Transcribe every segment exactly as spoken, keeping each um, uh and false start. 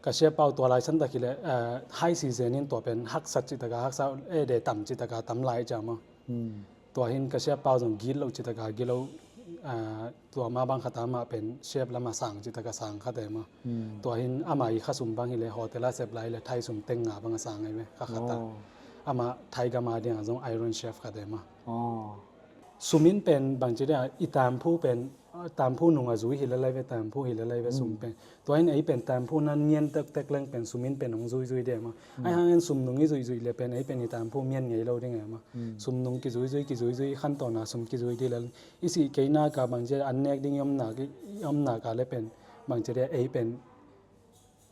Ka siapa uh tua lai santak hileh, eh, high season in tua pen haksat cih taka haksa, eh, de tam cih taka tam lai cia maw. Hmm. Tua hin ka siapa uh zong gilo cih taka gilo, eh, tua mah bang khat a amah pen chef lamah sang cih taka sang khat e maw. Hmm. Tua hin amah i khasum bang hileh hotel a sep lai hileh Thai sum teng nga bang a sang ai ve kha khat a. Oh. Amah Thai gam a ding a zong Iron Chef khat e maw. Oh. Sum in pen bangci dia i tamphu pen, tamphu nung a zui hi lalai ve, tamphu hi lalai ve sum pen. Tua in ei pen tamphu nan ngian tektek leng pen sum in pen hong zuizui dia maw. Ai hang en sum nung i zuizui le pen ei pen i tamphu mian ngei lo ding e maw. Sum nung kizuizui, kizuizui, khantawn a sum kizui di lel. I sih kei nak a bangci dia an nek ding i om nak, i om nak a le pen bangci dia ei pen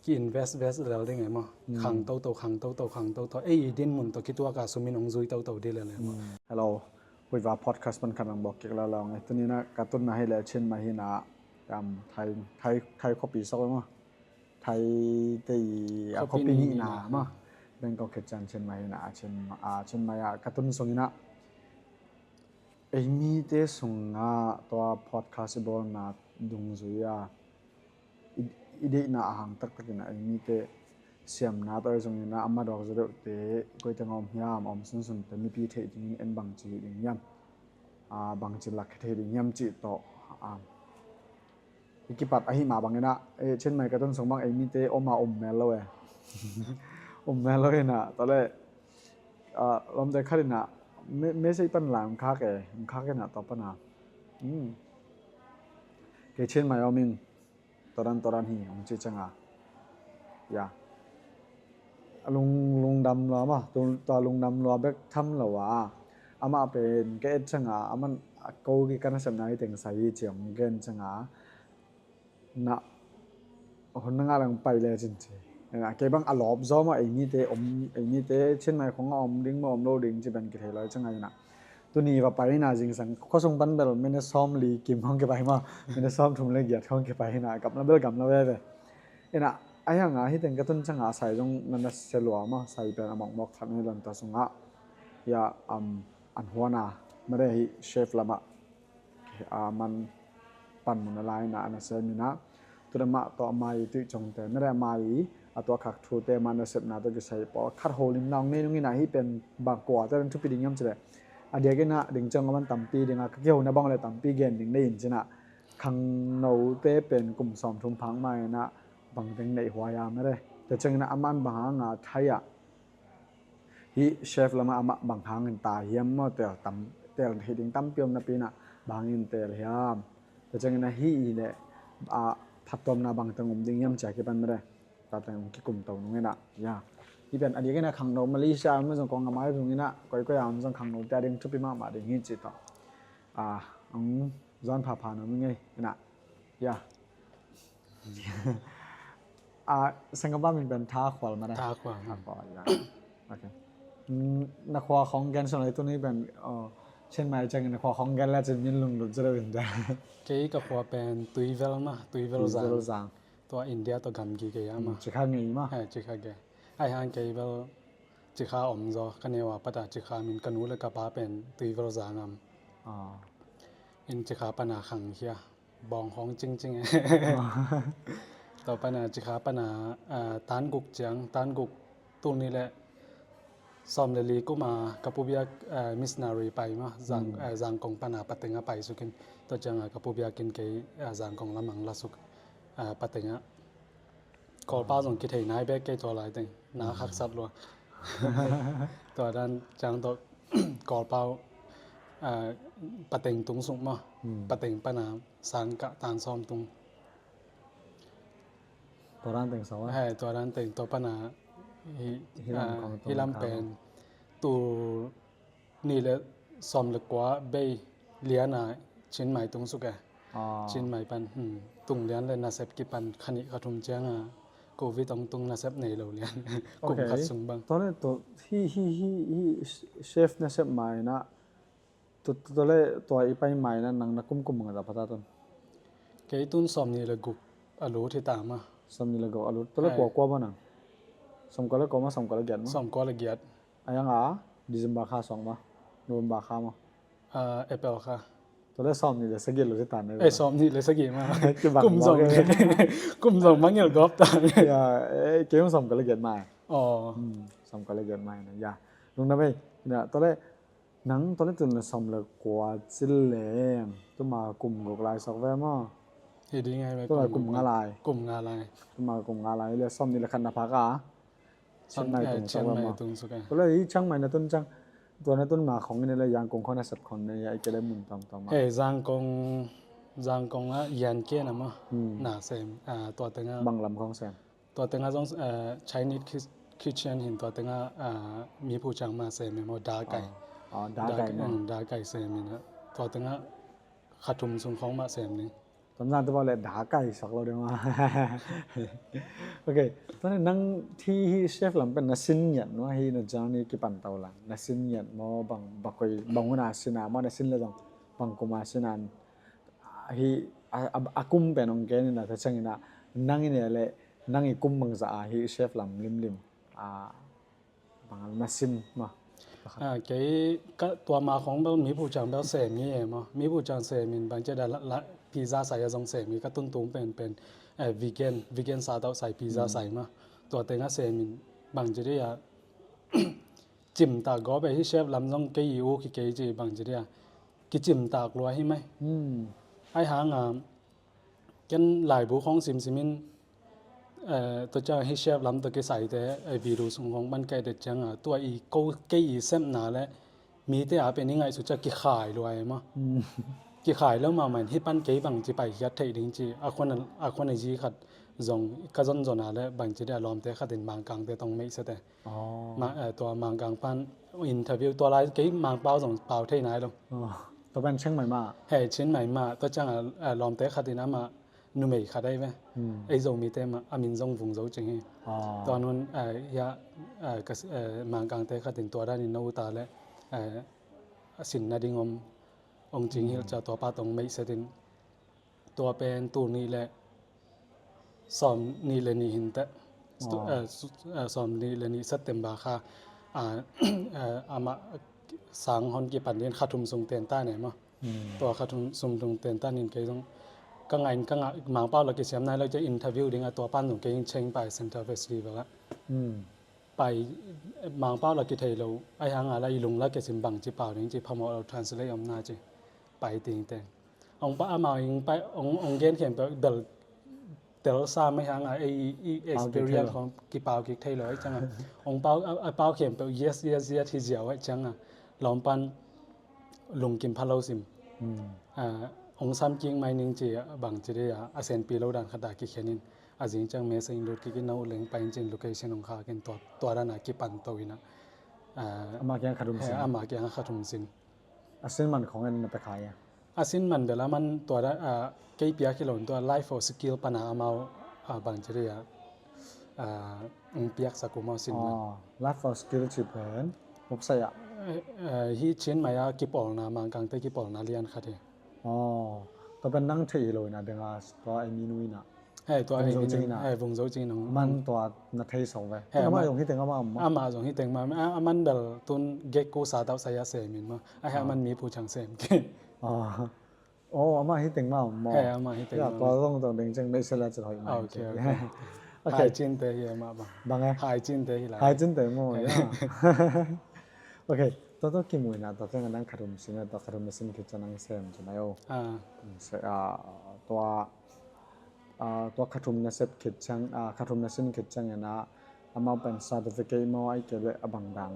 ki invest vest lel ding e maw. Khang toto, khang toto, khang toto. Ei i din mun tawh kituak a sum in hong zui toto di lel e maw. Hello. Huiva podcast pan khat ang bawk kik lala ngai. Tuni na ka tunna hileh Chiang Mai hi na, um, Thai, Thai, Thai khuapi sok e maw. Thai te i a khuapi nihna maw. Bangkok khit ciang Chiang Mai hi na, a Chiang, a Chiang Mai a ka tun sung hi na. Ei mite sungah tua podcast i bawlna dungzui a i, i deihna a hang taktakin a ei mite siamna tawh zongin a, a madawk zaw deuhte koiteng a om hiam, a om sunsunte mipi theih dingin en bangci hih ding hiam, a, bangci lak theih ding hiam cih tawh, a, i kipat ahi mah bangin a, eh, Chiang Mai ka tun sung bang ei mite om a um mel lo e. Um mel lo in a, tua le, a, lawmte khat in a, me, message pan la um khak e, um khak in a tua pan a. Hmm. Kei Chiang Mai om ing, tua dan, tua dan hi, hong ci ciang a. Ya. A lung, lungdam lua maw, tu, tua lungdam lua bek tham lo a. Amah pen ka et ciang a, aman a ko ki ka nasepna hi teng sa hi ci hong gen ciang a. Na, hon na ngah lang pai le cin ci. Na, kei bang a lawp zaw maw, ei mite om, ei mite Chiang Mai khong a om ding maw, om lo ding ci ben kithei lo ciang a hi na. Tuni va pai na zingsang, khuasung pan bel minute sawm li kim hong kipai maw, minute sawm thum le giat hong kipai na, gamla bel gamla veve. Ina, a hiang a, hi teng ka tun ciang a, sai zong na na sia lua maw, sai pen a mawkmawk khat na hi lanta sung a. Ya, um, an huan a, mare hi chef lam a, a man panmun a lai na, a na sia mi na. Tua mah tawh a mai tuih congte, mare a mai a tua khak thute, man a sepna tawh kisai pawl khat holim na hong nei nung ina hi pen bang kua te thupi ding hiam ci le. A diak ina ding ciang a man tampi ding a ka kihona bang le tampi gen ding nei in ci na. Khangnote pen kum sawm thum phak mai ina bang ding nei huai a mare. Tua ciang ina a man bang hang a Thai a. Hi chef lam a amah bang hangin ta hiam maw, tel tam, tel hi ding tampi om napi na bang hangin tel hiam. Tua ciang ina hi hi le, a, phattuamna bang teng om ding hiam cia kipan mare. Tua teng hong kikum to nung ina, ya. Hi pen a diak ina khangno Malaysia om zong kong a mai zong ina, koikoi a om zong khangno tia ding thupi mahmah ding hi ci tawh. A, hong zuan phapha na mi ngei ina, ya. A, Singapore min pen Tha Khual mah na. Tha Khual. Tha Khual, ya. Okay. Mm, na khua khong gen sung lai tuni pen, oh, Chiang Mai ciang na khua khong gen la cin min lunglut zero in da. Kei ka khua pen Tuivel mah, Tuivel Zang. Tuivel Zang. Tua India tawh gamgi kei a mah. Mm, Cikha ngei mah. Hai, Cikha ngei. Ai hang kei bel Cikha om zaw, ka neu a pat a Cikha min ka nu le ka pa pen Tuivel Zang am. Ah. In Cikha pan a khang hia. Bawng hong cingcing e. Tua pan a Cikha pan a, a, tan guk ciang, tan guk tul nih le sawm le li kum a ka pu biak, a, missionary pai mah, Zang, a, Zangkong pan a pateng a pai sukin. Tua ciang a ka pu biakin kei, a, Zangkong lamang la suk, a, pateng a. Kawlpau zong kithei nai bek kei tua lai teng, na haksat lua. Tua dan ciang tawh Kawlpau, a, pateng tung suk mah, pateng pan a sang kah tan sawm tung. Tua dan teng sawa. Hai, tua dan teng tua pan a hi, hi lam pen tul nih le sawm le kua bei lian a Chiang Mai tung suk e. Ah. Chiang Mai pan, hmm, tung lian le nasep kipan kha nih kha thum ciang a Covid ong tung nasep nei lo lian. Kum khat sung bang. Tua le tua hi, hi, hi, hi chef nasep mai na. Tua, tua le tua i pai mai na nang na kum kum nga za pata tun. Kei tun sawm nih le guk a lut hi ta ma. Sawm nih le guk a lut. Tua le kua kua ba nang. Sawm kua le kua ma, sawm kua le giat ma. Sawm kua le giat. A yang a December kha sawng ma, November kha ma. Ah, April kha. Tua le sawm nih le sagih lo si tan. Eh, sawm nih le sagih ma. Kum zong, kum zong mangel gawp ta. Ya, eh, kei sawm ka le giat mai. Oh. Hmm, sawm ka le giat mai na. Ya. Nung na bei. Ya, tua le nang tua le tun le sawm le kua cil le. Tuma kum guk lai sok ve maw. Hi ding ai ve. Tua le kum nga lai. Kum nga lai. Tuma kum nga lai le sawm nih le khat na phak a. Chiang Mai tung suk a. Tua le hi Chiang Mai na tun ciang. Tua na tun ma khong in le Yangon khong na sep khong ne ya i ke le mun tawmtawm ma. He Yangon, Yangon a yan ke na ma. Na sem, tua teng a. Bang lam khong sem. Tua teng a zong Chinese kitchen hin tua teng a mi phu ciang ma sem e maw da kai. Da kai sem in tua teng a kha thum sung khong ma sem ni. Tonzang te pau le da kai sak lo ding ma. Ok, tua nang thi hi chef lam pen na sin ngiat maw hi na journey kipan tau lang na sin ngiat maw bang bakoi bang hun a sin a maw na sin le zong bang kum a sin an hi a kum pen ong gen in a ta ciang in a nang in le nang i kum bangza a hi chef lam limlim a bang na sin ma. Kei ka tua ma khong bel mi phu ciang bel sem ngi e maw mi phu ciang sem in bang cia da pizza sai a zong sem ngi ka tun tung pen pen vegan vegan sa tau sai pizza sai ma tua teng a sem in bang cia da cimtak gawp e hi chef lam zong kei i u ki kei ci bang cia da kicimtak lua hi mai. Ai hang a ken laibu khong simsim in tua ciang hi chef lam tua kisaite video sung khong ban kai det ciang a tua i ko kei i sepna le mite a pen i ngaihsut ciang kikhai lua e maw. Kikhai lo mahmah in hi pan kei bang ci pai hiat theih ding ci a khuan a zi khat zong ka zonzon a le bang ci dia lawmte khat in Mangkangte tong meih sete. Tua Mangkang pan interview tua lai kei Mangpau zong pau thei nai lo. Tua pen Chiang Mai ma. He Chiang Mai ma tua ciang a lawmte khat in ama numei khat ai ve. Ei Zomite ma a min zong Vung Zo Cing hi. Tua nun hia Mangkangte khat in tua dan in no ta le a sin na ding om ong cing hilh ca tua pa tong meih setin tua pen tul nih le sawm nih le nih hin teh. Sawm nih le nih September kha amah sang hon kipan din kha thum sung ten ta ne maw. Tua kha thum sung ten ta nin kei zong ka ngah in ka ngah Mangpau la kisiam nai lo cia interview ding a tua pan zong kei in cheng pai Central Festival ah. Pai Mangpau la kithei lo ai hang a la i lung la kisim bang ci pau ding ci phamawh lo translate om na ci pai ting teng. Ong pa amau ing pai ong gen khempeuh bel tel sa mai hang a ei i experience khong kipau kik thei lo ai ciang a ong pau a pau khempeuh yes yes yes hi ziau ai ciang a lawm pan lungkim pha lo sim. Ong sam kik mai ning ci bang ci dei a a senpi lo dan khat a kikhen in a zing ciang message lut kik in na u leng pai in cin location ong khak in tua dan a kipan to in a ama kiang khat um sin. Ama kiang khat um sin. A sin man khong en na pe khai a. A sin man bel a man tua da kei piak hi lo in tua life for skill pan a amau bang ci dei a ong piak sak um a sin man. Life for skill ci pen website ah. Hi Chiang Mai a kipawlna Mangkangte kipawlna lian khat hi. Tua pen nang thei hi lo in a deng a tua ai mi nu in a. Hei tua ai mi nu in a. Vung Zo Cing nong. Man tua na thei song ve. Ama zong hi teng ama. Ama zong hi teng ma a man bel tun gek ku sa tau sa ya se min ma. Ai ha man mi pu chang sem ke. Oh, ama hi teng ma maw. Hei ama hi teng ma. Tua zong tong deng ceng mei sela cen hoi ma. Ok ok. Hai cin te hi ama bang. Bang eh. Hai cin te hi la. Hai cin te maw ya. Ok, tua tua kimu ina tua tua nang khatum sin tua khatum na sin khit cia nang sem cia nai o. Tua tua khatum na sep khit ciang khatum na sin khit ciang ina amau pen certificate maw ai ke le a bang dang.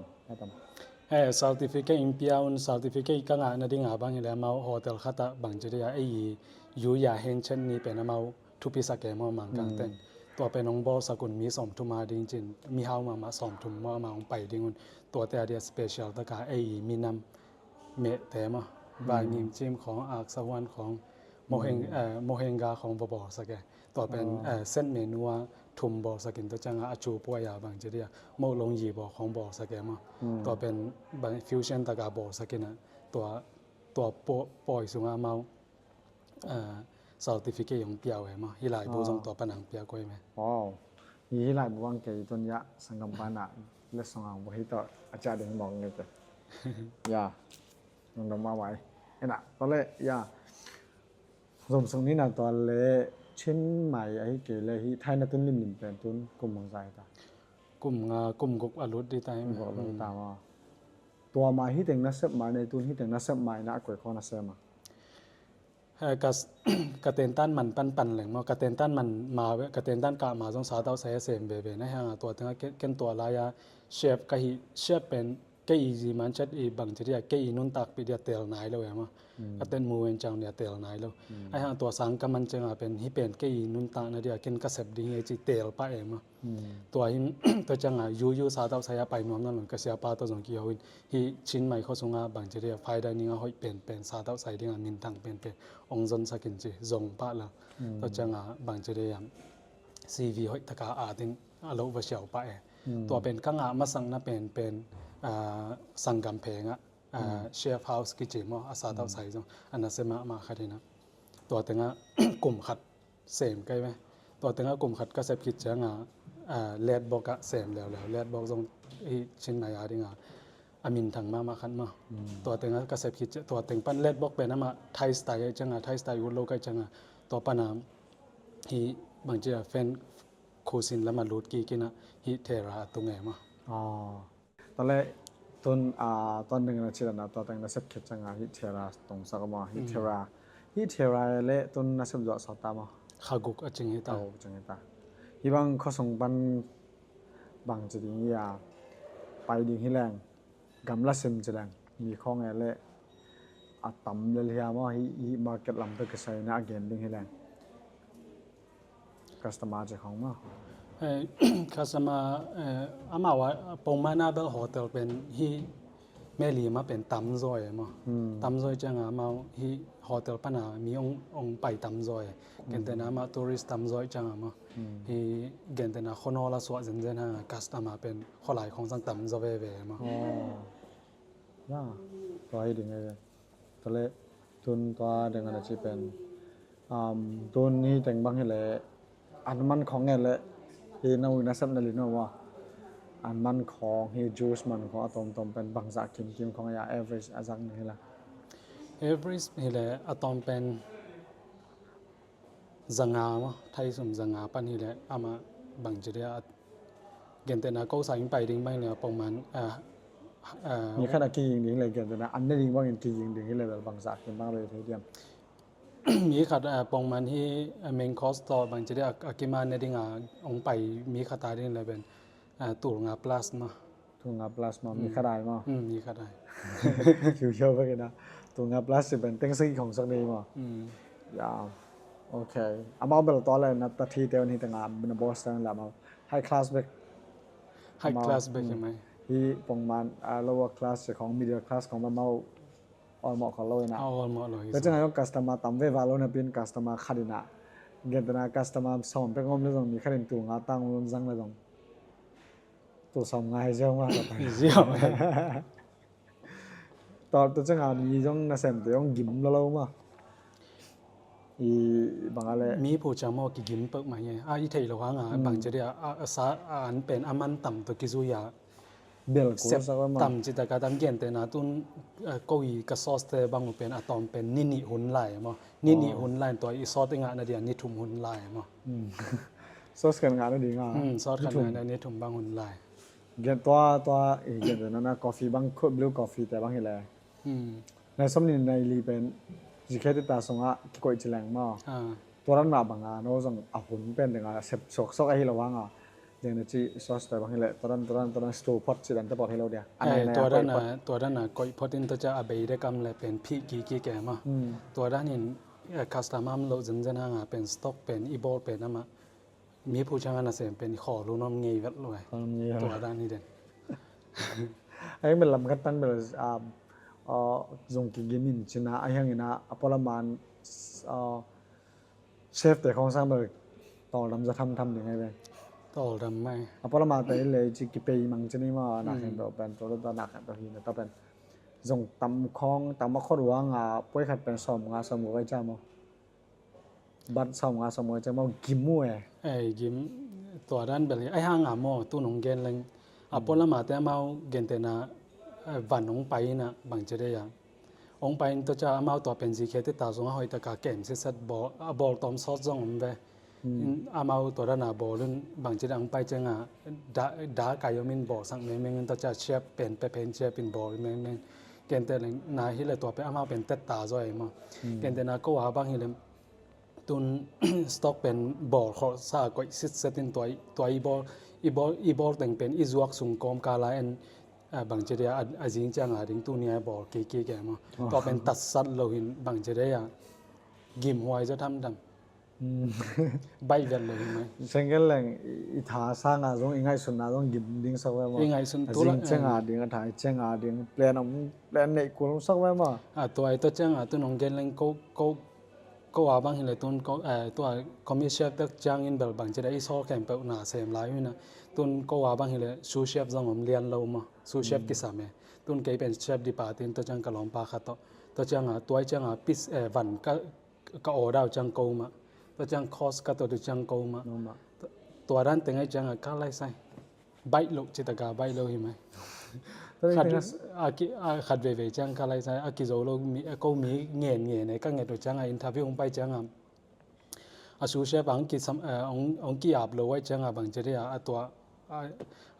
He certificate in pia un certificate ka ngah na ding a bang hi le amau hotel khat ah bang ci dia ei yu ya hen chen ni pen amau thupi sak e maw Mangkang ten. Tua pen ong bawl sak un mi sawm thum a ding cin mi hau mahmah sawm thum maw amah ong pai ding un tuate a dia special taka ei minam meh te maw. Vai ngim cim khawng ak sahuan khawng mohenga khawng va bawl sak e. Tua pen set menu a thum bawl sak in tua ciang a a cu puai a bang ci dia moh long yi bawl khawng bawl sak e maw. Tua pen bang fusion taka bawl sak in a tua tua pawi sung a amau certificate hong pia uh e maw hi laibu zong tua pan hong pia koi me. Wow. Hi laibu ang kei tun ya sanggam pana le song ang bo hi to a cia ding mong nge te. Ya. Nong dong ma wai. Ina, tua le, ya. Zomsung ni na tua le Chiang Mai ahi kei le hi Thai na tun limlim pen tun kum bangzah hi ta? Kum nga, kum guk a lut di ta hi. Kum guk a lut di ta maw. Tua ma hi teng na sep ma nei tun hi teng na sep ma ina a koi khaw na sem a. Eh, ka, ka tentan man pan pan leng maw, ka tentan man ma ve, ka tentan kah ma zong sa tau sa ya sem veve na hang a tua teng a ken, ken tua lai a chef ka hi, chef pen kei i zi man chet i bang ci dia, kei i nuntakpih dia tel nai lo em a. Ka ten mu ven ciang dia tel nai lo. Ai hang tua sang ka man ciang a pen hi pen kei i nuntakna dia ken ka sep ding hi ci tel pah em a. Tua hi, tua ciang a yu yu sa tau sa ya pai nuam na lon ka sia pa tua zong ki ho in hi Chiang Mai kho sung a bang ci dia fine dining a hoih pen pen sa tau sai ding a minthang pen pen ong zon sakin ci zong pah la. Tua ciang a bang ci dia C V hoih taka a ding a lo va siau pah e. Tua pen ka ngah masakna pen pen, ah, sanggam pheng ah, ah, chef house kici maw, a sa tau sai zong a na sem mahmah khat hi na. Tua teng a kum khat sem kai ve. Tua teng a kum khat ka sep khit ciang a, ah, letbok ah sem leuleu. Letbok zong hi Chiang Mai a ding a a minthang mahmah khat maw. Tua teng a ka sep khit ciang, tua teng pan letbok pen amah Thai style ciang a, Thai style ut lo kai ciang a, tua pan a hi bang ci a fen khusin lam a lut kik in a hi thera a tung em a. Tua le tun, ah, tuan ding na ci dan a tua teng na sep khit ciang a hi thera tung sak maw, hi thera. Hi thera le tun na sep zuah sawt ta maw? Kha guk a cing hi ta. Kha guk a cing hi ta. Hi bang khuasung pan bang ci ding hi a pai ding hi leng, gamla sim ci leng, mi khawng e le a tam lel hi a maw, hi, hi market lam tawh kisai na a gen ding hi leng. Customer ci khawng maw. Eh, customer, eh, amau a pongman a bel hotel pen hi Meli ma pen tamzaw e maw. Tamzaw ciang a amau hi hotel pan a mi ong, ong pai tamzaw e. Gentehna amah tourist tamzaw ciang a maw. Hi gentehna khuanawl a suah zenzen a customer pen khualai khawng sang tamzaw veve maw. Ya, tua hi ding e. Tua le tun tua deng a na ci pen, um, tun hi teng bang hi le an man khawng e le hi na ui na sep na li no maw. An man khawng hi juice man khawng a tomtom pen bangzah kimkim khawng ya average a zang ding hi la. Average hi le a tom pen zanga maw, Thai sum zanga pan hi le amah bang ci dia gentehna ko sa in pai ding bang le pongman, ah, ah, mi khat a kiging ding le gentehna an ne ding bangin kiging ding hi le bel bangzah kim bang le thei diam. Mi khat, ah, pongman hi, ah, main course tawh bang ci dia a, a kima ne ding a ong pai mi khat a ding le ben, ah, tul nga plus maw. Tul nga plus maw, mi khat ai maw. Mi khat ai. Kiu kiu bek ina. Tul nga plus si ben teng sagi khong sak ni maw. Ya. Okay. Amau bel tua le na ta thi te on hi teng a na boss teng la maw. High class bek. High class bek mai. Hi pongman, ah, lower class si khong, middle class khong amau olmawh khol lo ina. Olmawh lo hi. Ka ceng a yong customer tam ve va lo na pin customer khat ina. Gentehna customer sawm pek om le zong mi khat in tul nga tang lon zang le zong. Tul sawm nga hi ziau nga ka pai. Hi ziau. Tua tua ciang a mi zong nasem te zong gim lolo maw. I bang a le mi phu ciang maw kigim pek mah hi. A i thei lo hang a bang ci dia a, a sa a an pen a man tam tua kizui a. Bel kul sak maw. Tam ci ta ka tam gentehna tun, eh, ko i ka sauce te bang u pen a tawm pen ni nih hun lai maw. Ni nih hun lai tua i sawt i ngahna dia ni thum hun lai maw. Sauce kan ngahna ding a. Sauce kan ngahna ni thum bang hun lai. Gen tua, tua, i gentehna na coffee bang, cold brew coffee te bang hi le. Nai som ni nai li pen, zikhe ti ta sung a, kikoih ci leng maw. Tua ran mah bang a, no zong a hun pen deng a, sep sok sok a hi lo hang a. Deng na ci sauce te bang hi le, tua ran, tua ran, tua ran, stew pot ci dan te pot hi lo dia. A nai nai a tua ran a, tua ran a, koih pot in tua ca a bei de kam le pen, phih ki ki ke maw. Tua ran in, eh, customer lo zen zen hang a pen, stock pen, i bawl pen amah. Mi phu ciang a nasem pen i khawl hun om ngei vet lo ai. Tua dan hi den. Ai bel lam khat tan bel, ah, ah, zong kigim in cina a hiang ina a pawlaman, ah, chef te khong sang bel tawldam za tham tham ding ai bel. Tawldam mai. A pawlama te le ci kipei mang cini ma na khen bel pen tawldam na khen bel hi na ta pen. Zong tam khong tam a khot wang a poi khat pen sawm nga sawm nga vai ca maw. Bat sawm nga sawm nga cang maw gim uh e. Ei gim tua dan bel hi ai hang a maw tu nong gen leng a pawlamate amau gentehna, eh, van nong pai ina bang ci dei a. Hong pai in tua ciang amau tua pen zikhe te ta zong a hoih taka kem sitset bawl, a bawl tawm sawt zong om ve. In amau tua dana bawl in bangci dang pai cianga da, da kai om in bawl sak mengmeng in tua ciang chef pen pe pen chef in bawl mengmeng. Kente leng na hi le tua pen amau pen tet ta zaw ei maw. Kente na ko a bang hi le tun stock pen bawl khawh sa koih sitset in tua i, tua i bawl, i bawl, i bawl teng pen i zuak sung kawm kala en, a, bangci dia a, a zing cianga ding tuni a bawl kiki ke maw. Tua pen tatsat lo hin bangci dia gim huai zaw thamtham. Baih vet lo hi mai. Sengkel leng i, i tha sanga zong i ngaihsutna zong gim ding sak ve maw. I ngaihsun a tu la, zing cianga ding a tha i cianga ding plan om, plan neih kul om sak ve maw. A tua i tua cianga tu nong gen leng ko, ko, ko a bang hi le tun ko, eh, tua commis chef tak ciangin bel bangci da i sawl khempeuh na sem lai ui na. Tun ko a bang hi le sous chef zong om lian lo maw. Sous chef kisam e. Tun kei pen chef de partie in tua ciang ka lawmpa khat tawh. Tua cianga, tua i cianga pis, eh, van ka ka order uh ciang ko mah. Tua ciang cost ka tuat uh ciang ko mah. Tua dan teng ai cianga ka lai sai. Baih lo citaka baih lo hi mai. Khat, a ki, a khat veve ciang ka lai sai. A kizo lo mi, a ko mi ngen ngen e ka nget uh cianga interview hong pai cianga. A sous chef ang ki sam, eh, ang, ang ki ap lo ai cianga bangci dia a tua a,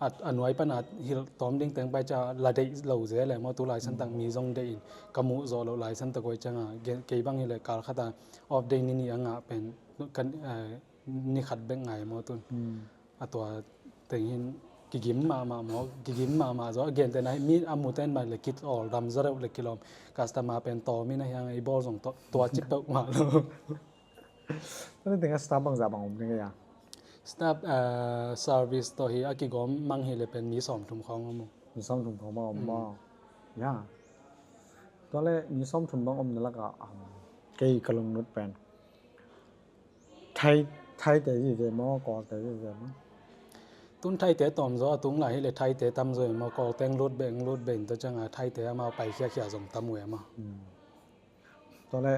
a, a nuai pana hilh tawm ding teng pai ca la deih lo zel e maw, tu lai santak mi zong deih in ka muh zawh loh lai santak oi cianga, gen, kei bang hi le kal khata off day ni nih a ngah pen kan, eh, ni khat bek ngai maw tun. A tua teng hin kigim mahmah maw, kigim mahmah zaw a gente na mi a muten mah le kit awl dam zaw deuh le kilawm customer pen tawm in a hiang i bawl zong tua ci peuhmah lo. Tuni tengah staff bangzah bang om ding a? Staff, eh, service tawh hi a kigawm mang hi le pen mi sawmthum khawng om uh. Mi sawmthum khawng bang om maw? Ya. Tua le mi sawmthum bang om na lakah, um, kei ka lunglut pen Thai, Thaite vive maw, Kawlte vive maw? Tun Thaite tawm zaw a tung lai hi le Thaite tam zaw e maw, Kawlte ang lut beh, ang lut beh in tua cianga Thaite amau pai khiakhia zong tam uh e maw. Tua le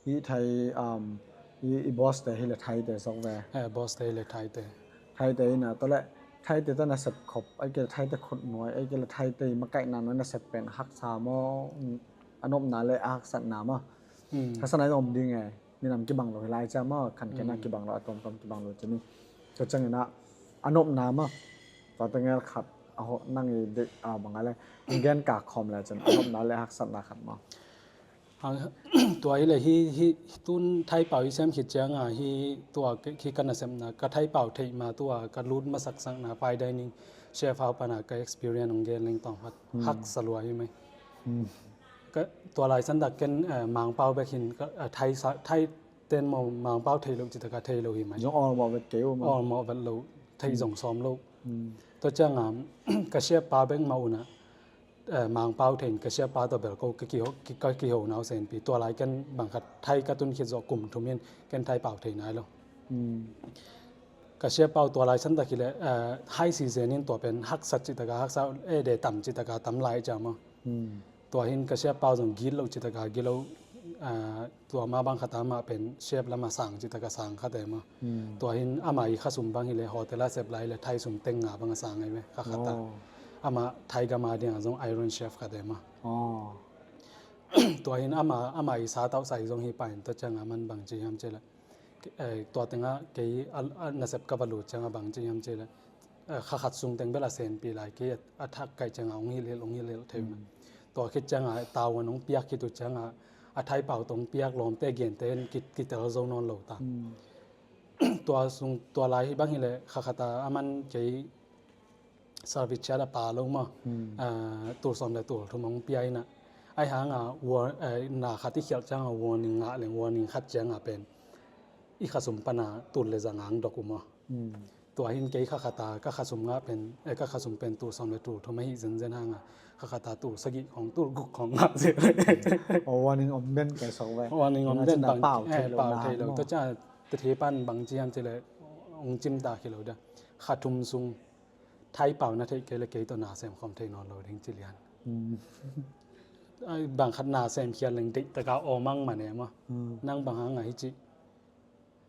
i Thai, um, i, i boss te hi le Thaite sok ve. Eh, boss te hi le Thaite. Thaite ina tua le Thaite ta nasep khop ai ke Thaite khut nuai ai ke le Thaite makaihna nuai nasep pen haksa maw, a nopna le a haksatna maw. Haksatna i om ding e. Minam kibang lo hi lai cia maw, khan kena kibang lo, a tawmtawm kibang lo ci ni. Tua ciangina a nopna maw. Tua tengel khat a ho nang i dek a bang a le. Gen ka khawm le cin a nopna le haksatna khat maw. Tua hi le hi, hi tun Thai pau i sem khit cianga hi tua hi ka nasepna ka Thai pau theih ma tua ka lut masaksakna fine dining chef hau pana ka experience ong gen leng tawng hat haksa lua hi mai. Tua lai santak ken, eh, Mangpau bek hin ka, eh, Thai sa, Thai ten maw Mangpau thei lo citaka thei lo hi mai. Zong awlmawh vet kei uh maw? Awlmawh vet lo, thei zong sawm lo. Tua cianga ka chef pa bek mah una, eh, Mangpau thei in ka chef pa tawh bel ko ka kiho, ki, ka kiho nau senpi. Tua lai ken bangkhat Thai ka tun khit zawh kum thum in ken Thai pau thei nai lo. Ka chef pau tua lai santak hi le, eh, high season in tua pen haksat citaka haksa, eh, de tam citaka tam lai cia maw. Tua hin ka chef pau zong git lo citaka git lo, ah, tua ma bang khata mah pen chef lama sang citaka sang khate maw. Tua hin ama i khasum bang hi le hotel a sep lai hi le Thai sum teng nga bang a sang ai ve kha khata. Ama Thai gama dinga zong iron chef khate maw. Tua hin ama, ama i sa tau sai zong hi pain tua cianga man bang ci hiam ci le. Eh, tua tenga kei a, a nasep ka va lut cianga bang ci hiam ci le. Eh, kha khat sung teng bel a senpi lai kei a, a thak kaih cianga ong hilhilh, ong hilhilh thei uh. Tua khit cianga tau an ong piak khit uh cianga a Thai pau tong piak lawmte gente in ki, kitel zo nawn lo ta. Tua sung, tua lai hi bang hi le kha khata a man kei service charge a pa lo maw. Ah, tul sawm le tul thum ong pia ina. Ai hanga war, eh, na khat i khialh cianga warning ngah leng warning khat cianga pen i khasum pana tul le za ngang dok uh maw. Tua hin kei kha khata ka khasum ngah pen, eh, ka khasum pen tul sawm le tul thum ahi zenzen hanga kha khata tul sagih khawng tul guk khawng ngah zel. Oh, warning om den kei sok ve. Warning om den bang pau thei lo. Tua cia tethe pan bang ci hiam ci le ong cim ta khi lo dia. Kha thum sung Thai pau na theih kei le kei tawh na sem khawm thei nawn lo ding ci lian. Bang khat na sem khial leng deih taka aw mang man e maw. Nang bang hanga hi ci.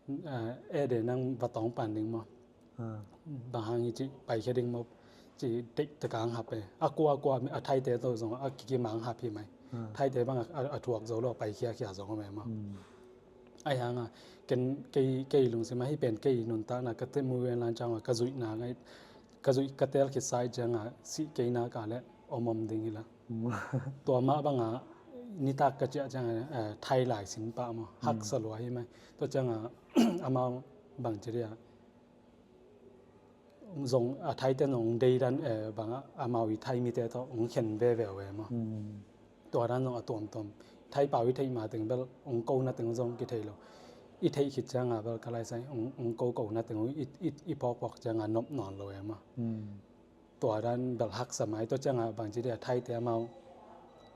Eh, eh, de nang va tawng pan ding maw. Bang hang hi ci paikhia ding maw. Ci deih taka ang hap e. A kua a kua a Thaite tawh zong a kikima ang hap hi mai. Thaite bang a, a, a thuak zo lo a pai khiakhia zong om e maw. Ahi hanga ken kei, kei lungsim a hi pen kei nuntakna ka te mu ven lan ciang a ka zuihna ngai, ka zuih ka tel khit sai ciang a sih kei nak a le om om ding hi la. Tua mah banga nitak ka ciah ciang a, eh, Thai lai sin pah maw. Haksa lua hi mai. Tua ciang a amau bang ci dia zong a Thaite zong dei dan, eh, bang a amau i Thai mite tawh hong khen veve uh e maw. Tua dan zong a tuamtuam Thai pau i theih ma teng bel hong ko na teng zong kithei lo. I theih khit ciang a bel ka lai sai hong, hong ko ko na teng i, i, i phawkphawk ciang a nop nawn lo e maw. Tua dan bel haksa mai. Tua ciang a bang ci dia Thaite amau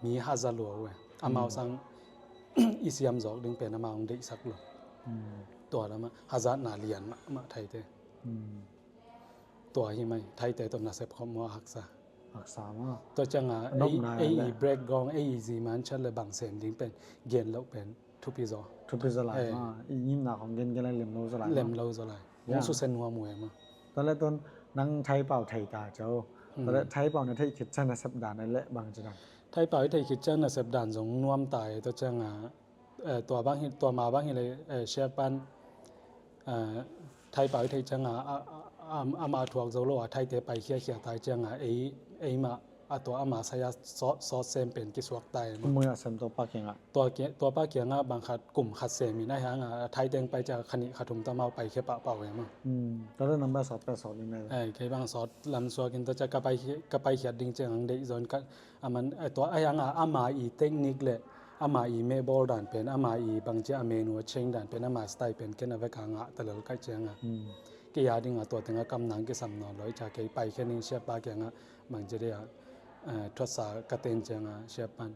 mi haza lua uh e. Amau sang i siam zawk ding pen amau hong deihsak lo. Tua lam a hazatna lian mahmah Thaite. Tua hi mai, Thaite tawh nasep khop maw haksa. Haksa maw. Tua ciang a ei, ei i break gawng, ei i zi man ciat le bang sem ding pen gen loh pen thupi zaw. Thupi zaw lai maw. I ngimna khong gen gen lai lem lo zaw lai maw. Lem lo zaw lai. Hong susen nuam uh e maw. Tua le tun nang Thai pau thei ta cio. Tua le Thai pau na theih khit ciang nasep dan le bang ci dan. Thai pau i theih khit ciang nasep dan zong nuam ta e. Tua ciang a, eh, tua bang hi, tua ma bang hi le, eh, Siapan, eh, Thai pau i theih ciang a, a, a, a, ama thuak zo lo a Thaite pai khiakhia tai ciang a ei, ei mah a tua ama saya sawt, sawt sem pen kisuak tai e maw. Mui a sem tua pa kiang a. Tua ki, tua pa kiang a bang khat kum khat sem in ahi hang a Thaite pai ciang kha nih kha thum tua mau pai khia pahpah uh e maw. Tua le nang bang sawt pia sawt ding le. Eh, kei bang sawt lam suak in tua ciang ka pai, ka pai khiat ding ciang ang deih zaw in ka, a man, eh, tua ahi hang a ama i technique le ama i mehbawl dan pen, ama i bangci a menu a cheng dan pen, ama style pen ken a vek a ngah ta lel ka hih ciang a. Kei a ding a tua teng a kam nang kisam nawn lo i ca kei pai khia ning Siapa kiang a bangci dia, eh, thuatsa ka ten ciang a Siapan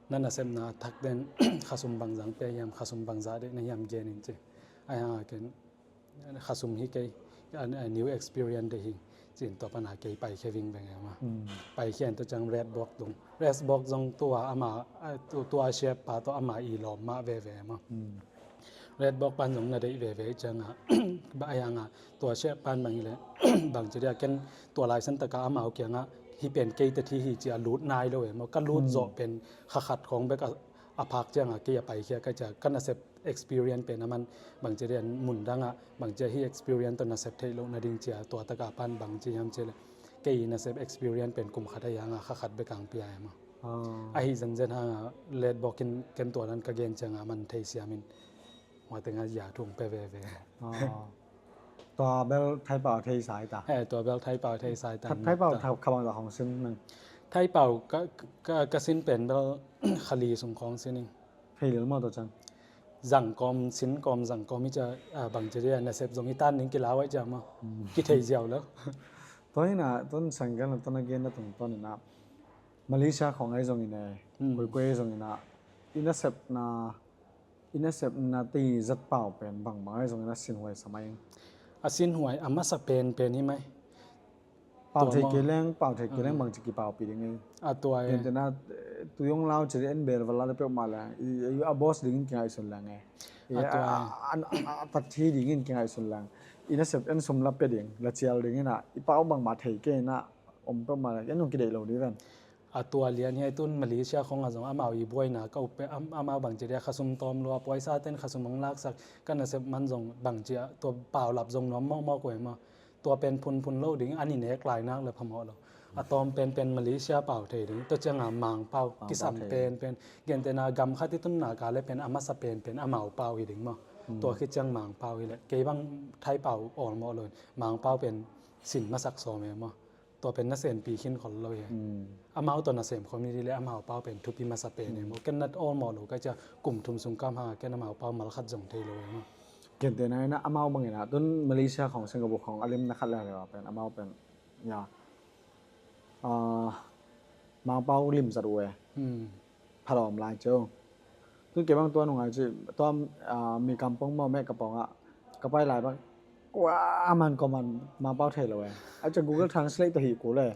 na nasepna a thak den khasum bangzah pia hiam, khasum bangzah deih na hiam gen in ci. Ahi hang a ken khasum hi kei, a, a new experience deih hi ci in tua pan a kei pai khia vingveng e maw. Pai khia in tua ciang Red Box tung. Red Box zong tua ama, a, tu, tua Siapa tua ama i lawm mah veve e maw. Red Box pan zong na deih veve ciang a, ba ahi hang a tua Siapan bang hi le, bangci dia ken tua lai san tak a amau kiang a hih pen kei ta thi hi ci a lut nai lo e maw. Ka lut zawh pen kha khat khong bek a, a phak ciang a kei a pai khia ka ci a ka nasep experience pen a man bangci dia mun dang a bangci a hih experience tawh nasep theih loh nading ci a tua tak a pan bangci hiam ci le kei nasep experience pen kum khat ahi hang a kha khat bek ang pia e maw. Ahi zenzen hang a Red Box in ken tua dan ka gen ciang a man thei siam in hua teng a ya thung pe veve. Tua bel Thai pau thei sai ta. Eh, tua bel Thai pau thei sai ta. Thai pau kha bangzah khong sin nang. Thai pau ka, ka, ka sin pen bel kha li sung khong sin ing. Thei lel maw tua ciang. Zang kawm, sin kawm, zang kawm hi cia, ah, bangci dia nasep zong hi tan ning kilau ai cia maw. Kithei ziau lo. Tua hi na, tun sang gen lo, tun a gen na tung tun hi na. Malaysia khong ai zong hi ne, kuikui ai zong hi na. I nasepna, i nasepna te zat pau pen bangbang ai zong hi na sinhuai sa mai. A sinhuai, a masa pen pen hi mai. Pau thei kei leng, pau thei kei leng bangci kipaupih ding ei. A tua e. Gentehna, eh, tu yong lau ci en bel vala le peuhmah leng. I, i a boss dingin kingaihsun leng e. I a, a, a, a tat hi dingin kingaihsun leng. I nasep en sum la pia ding, la cial dingin a, i pau bangmah thei kei na om peuhmah leng. En nung kideih lo ding ven. A tua lian hi a i tun Malaysia khong a zong amau i buaina ka up pe, am, amau bangci dia khasum tawm lua, puaisa ten khasum ang laksak, ka nasep man zong bangci a, tua paulap zong nuam mawkmawk uh e maw. Tua pen phunphun lo ding, an i nek lai nak le phamawh lo. A tawm penpen Malaysia pau thei ding, tua cianga Mangpau, kisam penpen. Gentehna gam khat i tun nak a le pen a masa penpen amau pau hi ding maw. Tua khit ciang Mangpau hi le, kei bang Thai pau awlmawh lo in, Mangpau pen sin masak sawm e maw. Tua pen nasempi khin khol lo hi. Amau tawh nasem khawm hi dih le amau pau pen thupi masa pen e maw. Ken nat awlmawh lo ka cia kum thum sung kam hanga ken amau pau mal khat zong thei lo e maw. Gentehna ina amau bangina tun Malaysia khawng Singapore khawng a limna khat le le pen amau pen ya, ah, Mangpau lim zat uh e. Phalawm lai cio. Tun kei bang tua nungai ci tua, ah, mi kampong maw meh kapong ah ka pai lai bang kua man kua man Mangpau thei lo e. A cia Google Translate tawh hi kul e.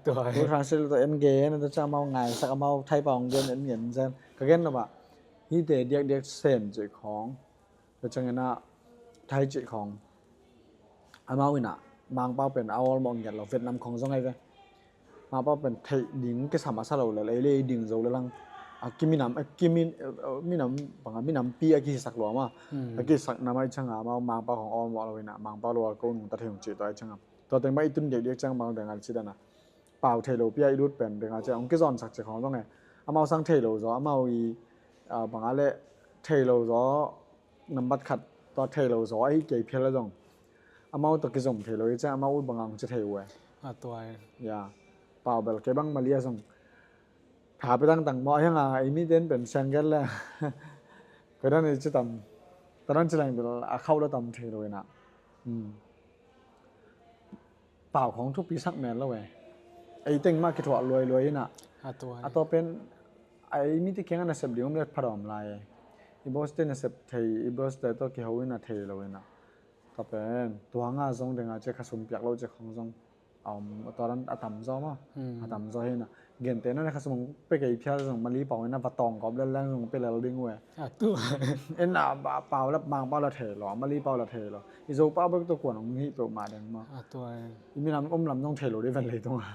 Google Translate tawh en gen, a tua cia amau ngaisak amau Thai pau gen en gen zen ka gen lo bah. Hite diakdiak sem ci khawng. Tua ciangin ah Thai cih khawng amau in ah Mangpau pen a awlmawh ngiat lo, Vietnam khawng zong ahi ve. Mangpau pen theih ding kisam a sa lo le lei lei ding zo le lang. a kiminam, a kimin, eh, eh, minam, bang a minampi a kihisak lua mah. Hmm. A kihisak nam a i ciang a amau Mangpau khong awlmawh lo in a, Mangpau lo a ko nungta thei ung cih tua i ciang a. Tua teng bang i tun diakdiak ciang bang deng a ci dan a. Pau thei lo pi a i lut pen deng a ciang hong kizonsak cih khong zong e. Amau sang thei lo zaw, amau i, ah, bang a leh thei lo zaw, nambat khat tua thei lo zaw ahi kei phial a zong. Amau tua kizom thei lo i ciang amau ut bang a hong ci thei uh e. A tua e. Ya. Pau bel kei bang Mali a zong. Tha pe tangtang maw, a hiang a, ei mite in pen siang gen le. Koi dan i ci tam. Tua dan ci leng bel a khauh lo tam thei lo in a. Hmm. Pau khong thupi sak men lo e. Ei teng mah kithuah luailuai in a. A tua e. A tua pen, ei mite kiang a nasep ding om le pha dawm lai e. I boss te nasep thei, i boss te tawh kiho in a thei lo in a. Tua pen, tua nga zong deng a ci khasum piak lo ci khong zong. A om, a tua dan a tam zaw maw. Hmm. A tam zaw hi in a. Gente na khasum pia kei phial zong Mali pau in a va tawng kawp lel leng zong pia lel ding uh e. A tua. En a ba, pau la, Mangpau la thei lo, Mali pau la thei lo. I Zopau bek tawh kuan hong hi peuhmah deng maw. A tua e. I minam om lam zong thei lo ding ven leitung a.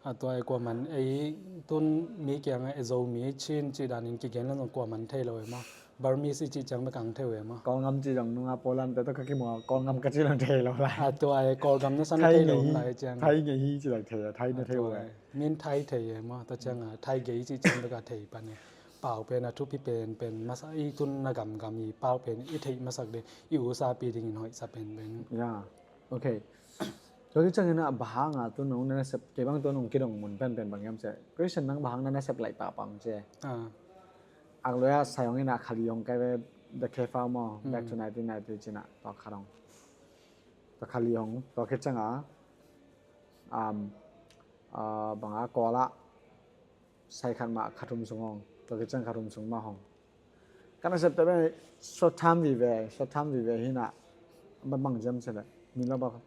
A tua e, kuaman ei tun mi kiang a e Zomi Chin cih dan in kigen leng zong kuaman thei lo e maw. Burmese i cih ciang bek ang thei uh e maw. Kawlgam cih zong nung a Poland te tawh ka kimu a Kawlgam ka cih zong thei lo lai. A tua e, Kawlgam na san thei lo lai ciang. Thai ngei hi cih lai thei a, Thai na thei uh e. Min Thai thei e maw, tua ciang a Thai gei cih ciang bek a thei pan e. Pau pen a thupi pen, pen masa i tun na gamgam i pau pen i theih masak ding, i usapi ding in hoih sa pen pen. Ya, ok. Tua khit ciangin a bang hang a tu nong na nasep, kei bang tu nong kidong mun pen pen bang hiam ci e. Question nang bang hang na nasep laih pahpah ci e. Ah. Ak lua sai hong in a khali hong kai ve the K F A maw, back to nineteen ninety ci in a tua khat hong. Tua khali hong, tua khit ciang a, um, uh, bang a Kawl a, sai khat mah kha thum sung hong, tua khit ciang kha thum sung mah hong. Ka nasep te pen short term vive, short term vive hi in a, bang bang ziam ci leh, mi lo bang,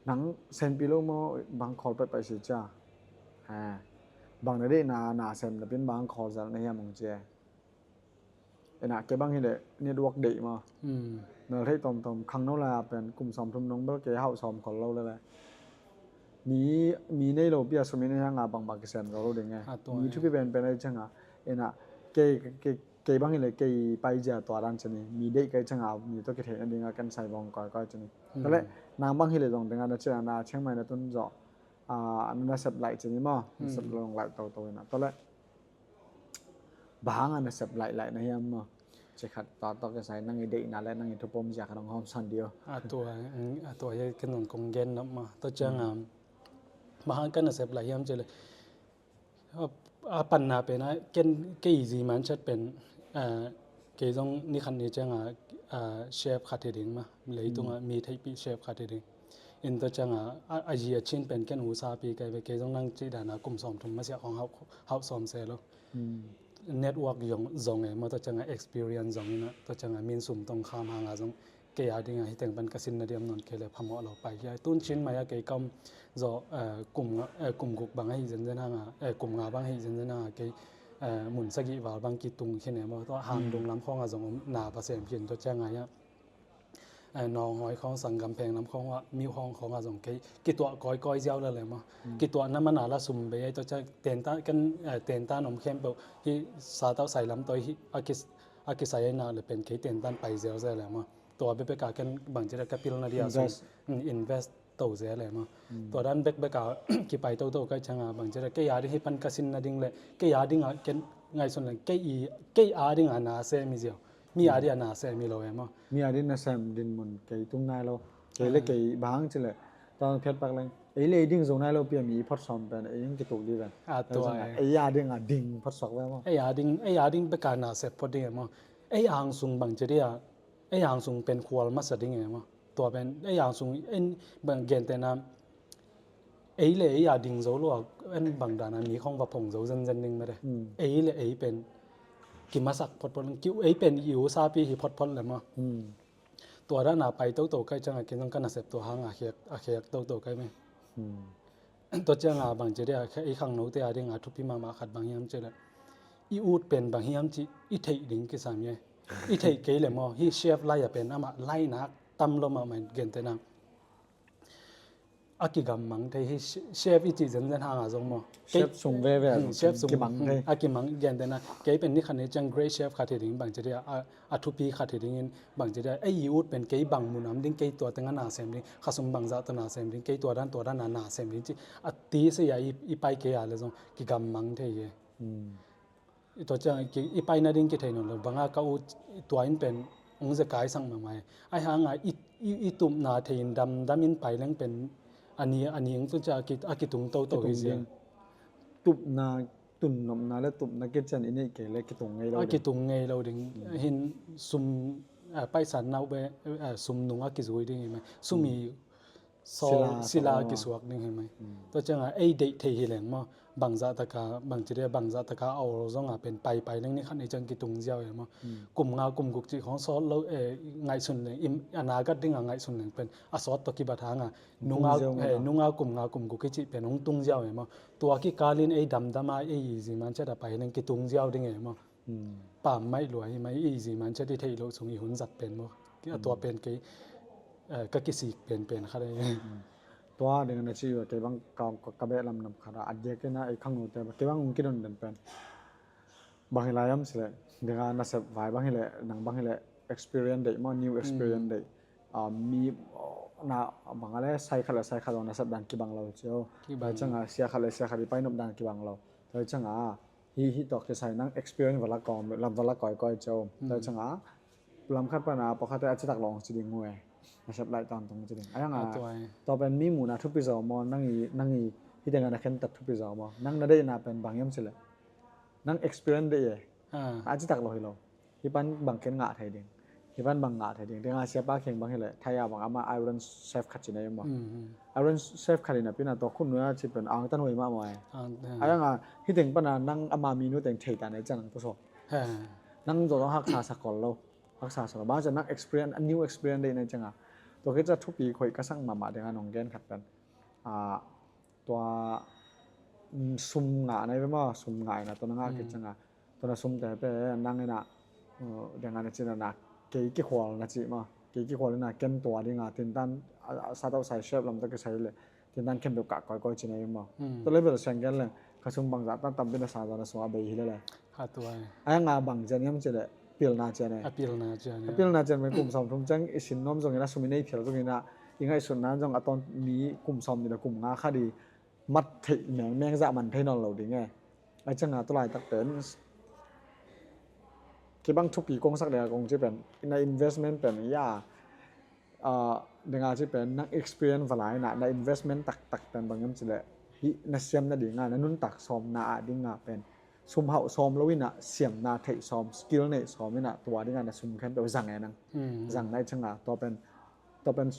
nang sempi lo maw, bang khawl pek pai si cia. Ha. Bang na deih na, na sem na pin bang khawl zal na hiam hong ci e. En a kei bang hi leh network deih maw. Hmm. Mel theih tawmtawm, khangno lai a pen kum sawm thum nong bel kei hauh sawm khol lo leh leh. Mi, mi nei lo pi a sum in a hiang a bangmah kisem zo lo ding e. A tua e. Mi thupi pen pen a i ciang a. En a kei, kei, kei bang hi leh kei pai zia tua dan ci ni. Mi deih ka i ciang a mi tawh kitheih nading a ken sai vawng kawikawi ci ni. Hmm. Tua leh nang bang hi leh zong ding a na ci a na Chiang Mai na tun zawh. A, na nasep laih ci ni maw. Nasep lo laih toto in a. Tua leh Bang hang a nasep laih laih na hiam maw? Ci khat tua tawh kisai nang i deihna le nang i thupom zia khat hong hawmsawn dih o. A tua, a tua hi ken zong kong gen nop maw. Tua ciang a, bang hang ka nasep laih hiam ci leh, a, a panna pen a ken kei zi man chat pen, a, kei zong ni khat ni ciang a, a, chef khat hi ding maw. Leitung a mi theihpih chef khat hi ding. In tua ciang a, a, a zi a chin pen ken usapi kai ve, kei zong nang cih dan a kum sawm thum masiah hong hauh, hauh sawm se lo. Network zong, zong e maw, tua ciang a experience zong in a, tua ciang a min sum tong kham hang a zong kei a ding a hi teng pan ka sin na diam nawn kei leh phamawh lo pai hi a. Tun Chiang Mai a kei ka om zawh, eh, kum nga, eh, kum guk bang ahi zenzen hang a, eh, kum nga bang ahi zenzen hang a kei, eh, mun sagih val bang kitung khin e maw, tua Hangdung lam khawng a zong om na va sem khin tua ciang a hi a. Eh, Nawnghawi khawng, Sanggampheng lam khawng ah, Myo Hawng khawng ah zong kei kituah kawikawi ziau lel e maw. Kituah na man a la sum bei ei tua ciang tentan kan, eh, tentan om khempeuh hih satau sai lam tawh hih a ki, a kisai ei nak leh pen kei tentan pai ziauziau lel e maw. Tua bekbek a ken bangci leh ka pilna ding a sum, invest, mm, invest to ziau lel e maw. Tua dan bekbek a kipai toto ka hih ciang a bangci leh kei a ding hih pan ka sin nading leh kei a ding a ken ngaihsun leng kei i, kei a ding a na sem hi ziau. Mi a ding a na sem hi lo e maw. Mi a ding na sem dinmun kei tung nai lo. Kei le kei bang ci leh. Tang phiat pak leng. Ei le ei ding zong nai lo pi a mi phot sawm pen ei hong kituk dih ven. A tua e. Ei a ding a ding phot suak ve maw. Ei a ding, ei a ding bek a na sep phot ding e maw. Ei ang sung bangci ding a. Ei ang sung pen khual masa ding e maw. Tua pen ei ang sung en bang gentehna. Ei le ei a ding zo lo a, en bang dan a mi khawng va phong zo zenzen ding mete. Ei le ei pen kimasak photphot, ki, ei pen i usapi hi photphot leh maw. Tua dan a pai toto ka hih ciang a ken zong ka nasep tua hang a khiak, a khiak toto ka hih meh. Tua ciang a bangci ding a, ei khangnote a ding a thupi mahmah khat bang hiam ci leh, i ut pen bang hiam cih i theih ding kisam hi. I theih kei leh maw, hih chef lai a pen amah lainak tam lo mahmah in gentehna. a kigammang thei hi. Chef i cih zenzen hanga zong maw, kei chef sung veve hmm, chef sung kimang thei. A kimang, gentehna kei pen ni khat ni ciang great chef khat hi ding, bangci dia a, a thupi khat hi dingin, bangci dia ei i ut pen kei bang mun a om ding, kei tua teng a na sem ding, khasum bangzah tawh na sem ding, kei tua dan tua dan a na sem ding ci a ti sia i, i pai kei a le zong kigammang thei hi. Hmm. I tua ciang i pai nading kithei nawn lo, banga ka ut tua in pen hong zekai sak mahmah hi. Ahi hanga i, i, i tupna thei in damdam in pai leng pen a ni, a ni hong tun ciang a kitung toto hi zia. Tupna, tunnopna le tupna kician i neih kei le kitung ngei lo ding. A kitung ngei lo ding. Hin sum paisa nau be sum nung a kizui ding hi mai. Sum i sawl sila kisuak ding hi mai. Tua cianga ei deih thei hi leng maw, bangzah taka, bangci dia bangzah taka a awl zonga pen paipai leng ni khat ni ciang kitung ziau hi maw. Kum nga kum guk cih khawng sawt lo, ngaihsun leng, a nagat dinga ngaihsun leng pen a sawt tawh kibat hanga nunga kum nga kum guk i cih pen hong tung ziau hi maw. Tua kikalin ei damdama ei i ziman ciata pai hi leng kitung ziau ding hi maw. Pam maih lua hi mai, i ziman ciat i theih loh sung i hun zat pen maw. A tua pen kei ka kisik penpen khat ahi. Tua ding na ci uh a, kei bang ka, ka, ka beh lamlam khat a, a diakin a ei khangnote kei bang hong kidon den pen bang hi lai am sileh, dinga nasep vai bang hileh, nang bang hileh experience deih maw, new experience deih. Mi na bang a le sai khat le sai khat zong nasep dan kibang lo cio. Tua cianga sia khat le sia khat i painop dan kibang lo. Tua cianga hi, hi tawh kisai nang experience va la kawm, lam va la kawikawi cio. Tua cianga lam khat pana pawlkhatte a citak lawng ci ding uh e. Nasep laih tawntung ci ding. Ayanga tua pen mi muhna thupi zaw maw, nang i, nang i hi tenga na khentat thupi zaw maw. Nang na deihna pen bang hiam cileh, nang experience deih e. A citak lo hi lo. Hi pan bang ken ngah thei ding. Hi pan bang ngah thei ding. Tenga siapa kheng bang hileh, Thai a bang ama Iron Chef khat ci na hi maw. Iron Chef khat hi napi na tua khum nuai a ci pen angtan huai mahmah e. Ayanga hi teng pana nang ama minu teng thei ta na i ciang nang puso. Nang zawh zong haksa sa kol lo. Haksa sa lo. Bang ciang nang experience, a new experience deih na i cianga. Tua khit ciang thupi khoih ka sak mahmah dinga nong gen khat pen. Tua sum ngah na i ve maw, sum ngah ina tua na ngah khit cianga. Tua na sumte pen nang ina, deng a na cina na, kei kikhual na ci maw, kei kikhual ina ken tua dinga, tintan, a, a, sa tawh sai chef lam tawh kisai le, tintan khempeuh kah kawikawi cina i maw. Tua le bel siang gen leng, ka sum bangzah tan tampi na sa zah na sum a bei hi le le. Ayanga bang cian hiam cileh, pilna cian e. A pilna cian e. A pilna cian pen kum sawm thum ciang i sin nuam zongin a sum i nei phial zongin a, i ngaihsutna zong a tawn mi kum sawm nih le kum nga khat i mat theih mengmeng zah man thei nawn lo ding e. A cianga tua laitak pen kibang thupi kong sak dinga kong ci pen, na investment pen ya, dinga ci pen nang experience va lai na, na investment taktak pen bang hiam cileh, hih na siamna dinga, na nuntak sawmna a dinga pen sum hauh sawm lo ina, siamna theih sawm, skill neih sawm ina, tua dinga na sum khempeuh zang e nang. Zang na i cianga tua pen, tua pen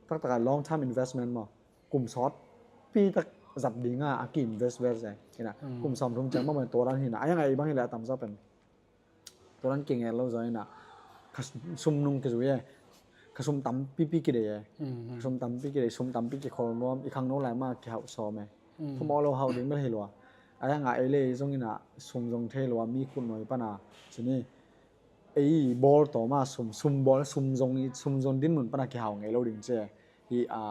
taktaka long term investment maw. Kum sawtpi tak zat dinga a ki-invest ve se ina, kum sawm thum ciang mahmah tua dan hi na. Ayanga i bang hileh a tamzaw pen tua dan kingel lo zaw ina, ka sum nung kizui e. Ka sum tampipi kidei e. Ka sum tampi kidei, sum tampi kikhol nuam, i khangno lai mah kihauh sawm e. Thumawh lo hauh ding bel hi lua. Ayanga ei le ei zong ina sum zong thei lua, mi khut nuai pana cini ei bawl tawma sum, sum bawl, sum zong, sum zong dinmun pana kihau ngei lo ding ci e. Hi a,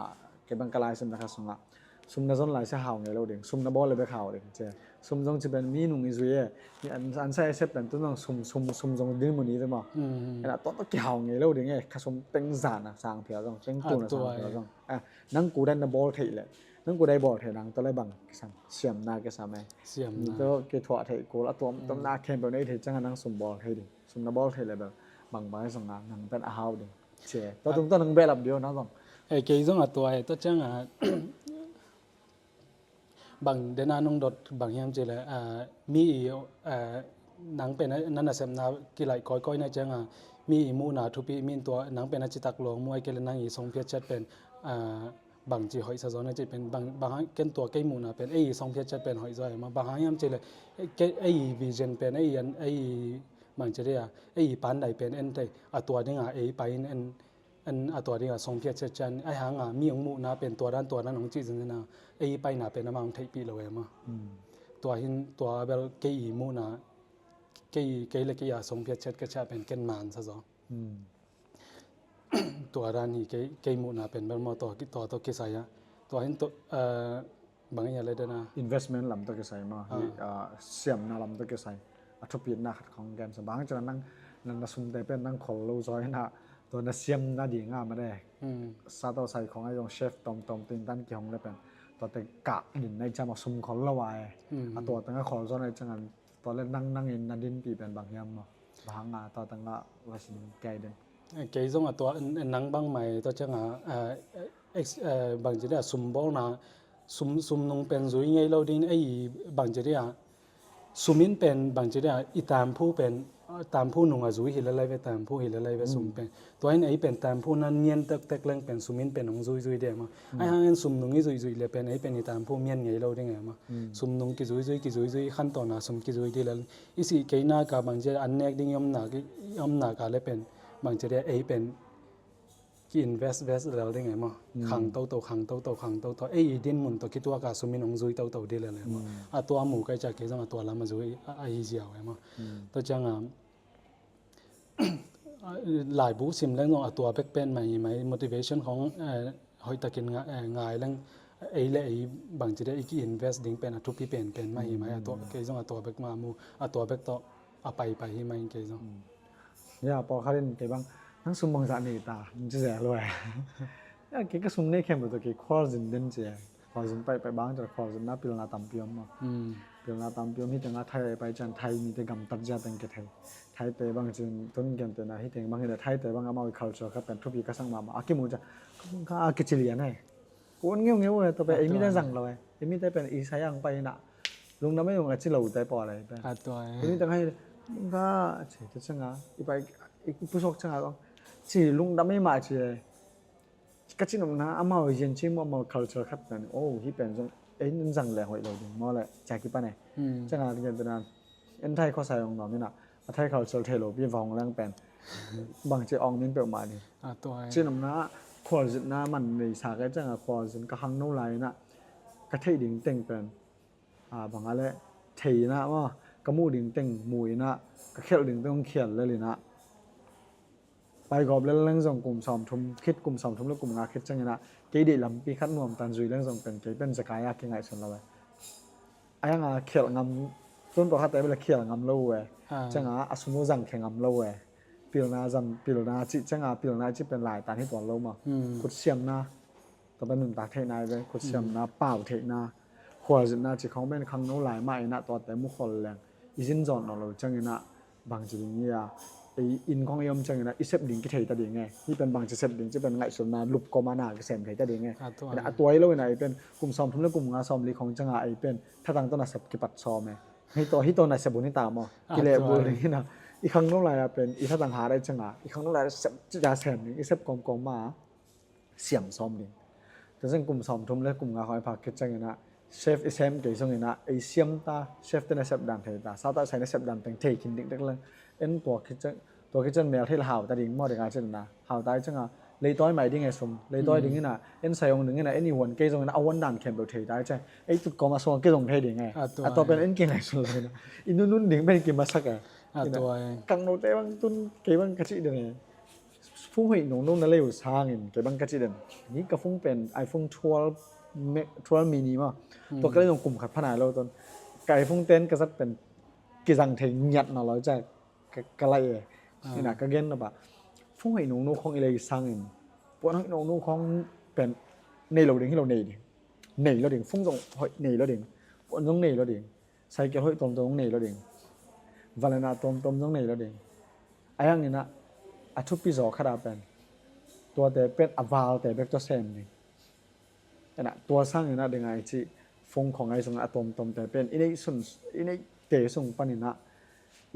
kei bang ka laisim na kha sungah sum na zon lai sia hau ngei lo ding, sum na bawl le bek hau ding ci e. Sum zong ci pen mi nung i zui e. An, an sa e sep pen tu zong sum, sum, sum zong dinmun i ve maw. Ena tua tawh kihau ngei lo ding e, kha sum teng zan a sang phial zong, teng tul na sang phial zong. Nang kudan na bawl theih le, nang kudai bawl theih nang tua le bang kisam, siamna kisam e. Siamna. Tua kithuah theih kul a tuamtuamna khempeuh na i theih cianga nang sum bawl thei ding. Sum na bawl thei le bel bangbang i zongna nang pen a hau ding. Tua tungtawn nang behlap ding uh nang zong. Kei zong a tua e, tua cianga bang dena nong dot bang hiam cileh, mi i, nang pen na nasepna kilaih kawikawi na cianga mi i muhna thupi, mi in tua nang pen a citak lawng muh ai kei le nang i song phiat ciat pen bangci hoih sa zaw na cih pen bang, bang hang ken tua kei muhna pen ei i song phiat ciat pen hoih zaw e maw. Bang hang hiam cileh ei i vision pen ei i, ei i bangci dia, ei i pandai pen en thei a, tua dinga ei pai in en, en a tua dinga song phiat ciat cian ai hanga mi hong muhna pen tua dan tua dan hong cih zinzina ei i paina pen ama hong theihpih lo e maw. Tua hin tua bel kei i muhna, kei, kei le kei a song phiat ciat ka ciah pen ken man sa zaw. Tua dan hi kei, kei muhna pen bel maw, tua, tua tawh kisai a. Tua hin tawh, eh, bang i a le dena investment lam tawh kisai maw, ah, siamna lam tawh kisai a thupitna khat khong gen sa. Bang cina nang, nang na sumte pen nang khol lo zaw ina, tua na siamna dinga made. Sa tawh sai khong a zong chef tawmtawm tintan kihong le pen tuate kah din na i cam a sum khol lo a e. A tua tanga khol zaw na i cangan tua le nang nangin na dinpih pen bang hiam maw? Bang hanga tua tanga vasin kei den. Kei zong a tua nang bang mai tua cianga, eh, ex-, eh, bang ci dia sum bawlna, sum, sum nung pen zui ngei lo ding ei bang ci dia, sum in pen bang ci dia i tamphu pen, eh, tamphu nung a zui hi lalai ve, tamphu hi lalai ve sum pen. Tua in ei pen tamphu nan ngian tektek leng pen sum in pen hong zuizui dia maw. Ai hangin sum nung i zuizui le pen ei pen i tamphu mian ngei lo ding e maw. Sum nung kizuizui, kizuizui, i khantawna sum kizui di le i sih kei naka bang ci dia an nek ding i omna, i omnaka le pen bang ci dia ei pen ki invest vest lel ding e maw. Khang toto, khang toto, khang toto. Ei i din mun tawh kituaka sum in hong zui toto di lel e maw. A tua mu kai ca kei zong a tua lam a zui a, a hi ziau e maw. Tua cianga, laibu sim leng zong a tua bek pen mai hi mai, motivation khong, eh, hoih takin nga-, eh, ngai leng ei le ei bang ci dia i ki invest ding pen a thupi pen pen mai hi mai, a tua kei zong a tua bek ma mu, a tua bek tawh a paipai hi mai kei zong. Ya, pawlkhat in kei bang nang sum bangzah nei ta, ci zia lo e. Ya, kei ka sum nei khempeuh tawh kei khualzin den ci e. Khualzin paihpaih bang ci a khualzinna pilna tampi om maw. Pilna tampi om hi tengah Thai a pai cian Thai mite gamtat zia teng kithei. Thaite bang cin tun gentena hi teng bang hi le Thaite bang amau i culture khat pen thupi ka sak mahmah. A kimu cian ka a kici lian e. Kun ngeungeu e, tua pen ei mite zang lo e. Ei mite pen i sayang pai ina. Lungdam ei ung a ci lo te pawl e pen. Ei mite ngai ka ci te cianga i pai i pusok cianga kong ci lungdam ei mah ci e. Ka cinopna amau yen ci mu amau culture khat pen, oh, hi pen zong ei nun zang leng hoih lo ding maw le cia kipan e. Cianga ken tena en Thai khuasa ong nuam ina a Thai culture thei lo pi va hong leng pen bang ci ong min peuhmah ni. Cinopna khualzinna man nei sa kai cianga khualzin ka hang no lai ina ka theih ding teng pen, a, bang a le thei ina maw, ka muh ding teng mu ina ka khialh ding teng hong khial lel ina. Paigawp lel leng zong kum sawmthum khit, kum sawmthum le kum nga khit ciangina kei deih lampi khat nuamtan zui leng zong pen kei pen zekai a kingaihsun lo e. A yanga khialh ngam, tun pawlkhatte bel khialh ngam lo uh e. Cianga a sum uh zang khia ngam lo uh e. Pilna zam, pilna cih cianga pilna cih pen laitan hi tuan lo maw. Khutsiamna, tua pen nuntak theihna hi ve, khutsiamna, pau theihna, khualzinna cih khong pen khangno lai mah ina tuate mu khol leng i zin zawh nawn lo ciangina bangci ding hi a, ei inn khong i om ciangina i sep ding kithei ta ding e. Hih pen bangci sep ding cih pen ngaihsutna lup kawma na kisem thei ta ding e. A tuai lo ina ei pen kum sawmthum le kum nga sawmli khong cianga ei pen thatang tawh nasep kipat sawm e. Hih tawh, hih tawh nasep hun hi ta maw? Kilehbul ding ina i khangno lai a pen i thatang hat ai cianga i khangno lai a sep cih a sem ding i sep kawmkawm ma siam sawm ding. Tua ciang kum sawmthum le kum nga khong i phak khit ciangina chef i sem kei zongina ei siam ta, chef te nasep dan thei ta, sawtah sai nasep dan teng thei khin dikdek leng en tua khit ciang, tua khit ciang mel thei le hau ta ding maw ding a cin na hau ta i cianga leitawi mai ding e sum, leitawi dingina en sai ong dingina en i huan kei zongina a huan dan khempeuh thei ta i ciang ei tut kawma sawng kei zong thei ding e. A tua pen en kingaihsun lo ina i nunun ding pen kimasak e. Kangnote bang tun kei bang ka cih den e. Phung hoih nungno na lei uh sangin kei bang ka cih den. Ni ka phung pen iPhone twelve, twelve mini maw. Tua ka lei zong kum khat pha nai lo ton ka iPhone ten ka zat pen kizang thei ngiat na lo ca ka, ka lai e. Ina ka gen na ba phung hoih nungno khong i lei sangin puan hoih nungno khong pen nei lo ding hi lo nei ding. Nei lo ding, phung zong hoih nei lo ding, puan zong nei lo ding. Cycle hoih tuamtuam zong nei lo ding. Valena tuamtuam zong nei lo ding. A yangina a thupi zaw khata pen tuate pen a valte bek tua sem ding. Ena tua sangina ding ai cih phone khong ai sungah a tuamtuamte pen i neih sun, i neihte sung panina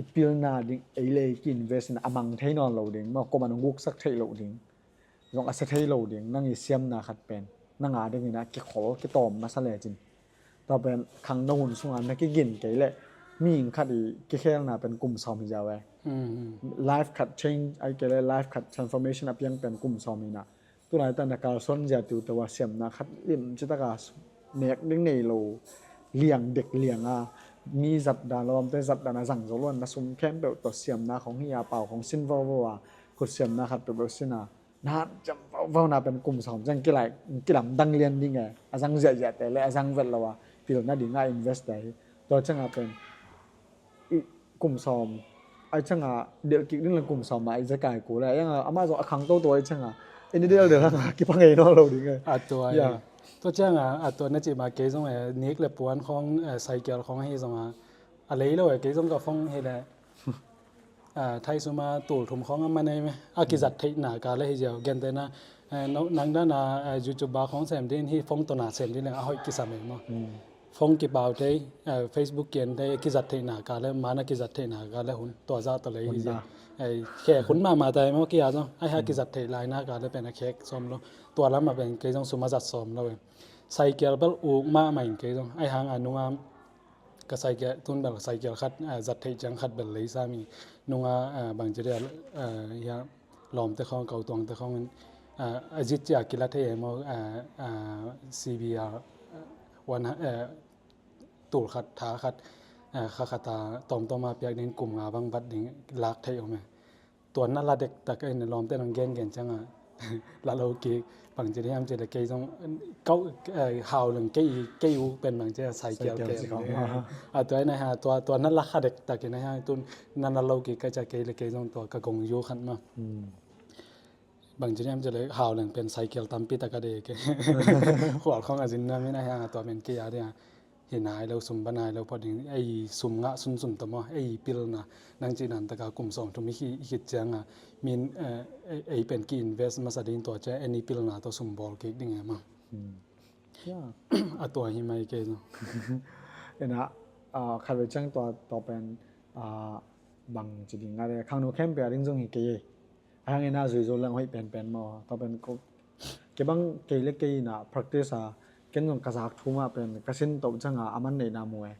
i pilna ding ei le ei ki invest ina a mang thei nawn lo ding maw, kuaman hong guksak theih lo ding. Zong a sia thei lo ding, nang i siamna khat pen nang a dingina kikhol kitawm masa lecin tua pen khangno hun sunga na kigin kei leh mihing khat i kikhelna pen kum sawm hi ziau e. Life khat change ai kei leh life khat transformation a piang pen kum sawm hina. Tulai ta na kalsuan zia tiuto a siamna khat lim citaka nek ding nei lo liang dek lianga mi zatdan lawmte zatdan a zang zo luan na sum khempeuh tawh siamna khong hi a pau khong sin vovo a khut siamna khat peuhpeuh sina Na ciam vauna pen kum sawm ciang kilai kilamdang lian ding e, a zang ziahziahte le a zang vet lo a pilna dinga invest te hi. Tua cianga pen i kum sawm ai cianga delh kik ding le kum sawm a i zekai ku le ai cianga amah zong a khang toto ai cianga i ni del del hanga kipang ei nawn lo ding e. A tua e. Tua cianga a tua na cih ma kei zong e nik le puan khawng e cycle khawng ahi zonga a lei lo e kei zong ka phone hi le a, thaisuma tul thum khawng a man ei me a kizat theihna ka le hi ziau gentena e, nang dana e, YouTube ba khawng sem din hi phone tona sem din leng a hoih kisam ei maw. Phone kipau thei e, Facebook kian thei kizat theihna ka le mana kizat theihna ka le hun tua zah tawh lei hi ziau. Khek hun mahmah tai maw kia zong ai ha kizat theih laina ka le pen a khek sawm lo tua lama pen kei zong suma zat sawm lo e. Cycle bel uk mahmah in kei zong ai hanga nunga ka cycle tun bel cycle khat a, zat theih ciang khat bel lei sami nunga a, bangci dia a, hia lawmte khawng kau tuangte khawng in a, a zit cia kila thei e maw a, a, C B R one a, tul khat tha khat a, kha khata tawmtawma piak ding kum nga bang bat ding lak thei om e. Tua na la dektak in lawmte nang gengen cianga la lo kik bangci hiam ci le kei zong kau hau leng kei kei u pen bangci a cycle kei a tua na la kha dektak in a hiang tun na na lo kik ka cia kei le kei zong tua ka gong yu khat ma bangci hiam ci le hau leng pen cycle tampi taka de kei khual khong a zin na min a hiang a tua men kei a dia hi nai lo sum ba nai lo pawh ding ei sum ngah sunsun tawh maw ei pilna nang cih nan taka kum sawm thum i khit cianga min ei pen ki invest masa ding tua cia en i pilna tawh sum bawl kik ding e maw. A tua hi mai kei zong. Ena khat ve ciang tua tua pen bang ci ding a le khangno khempeuh a ding zong hi kei e. A hang ena zui zo leng hoih penpen maw tua pen ko kei bang kei le kei ina practice a ken zong ka zak thu mah pen ka sin toh cianga a man neihna mu e.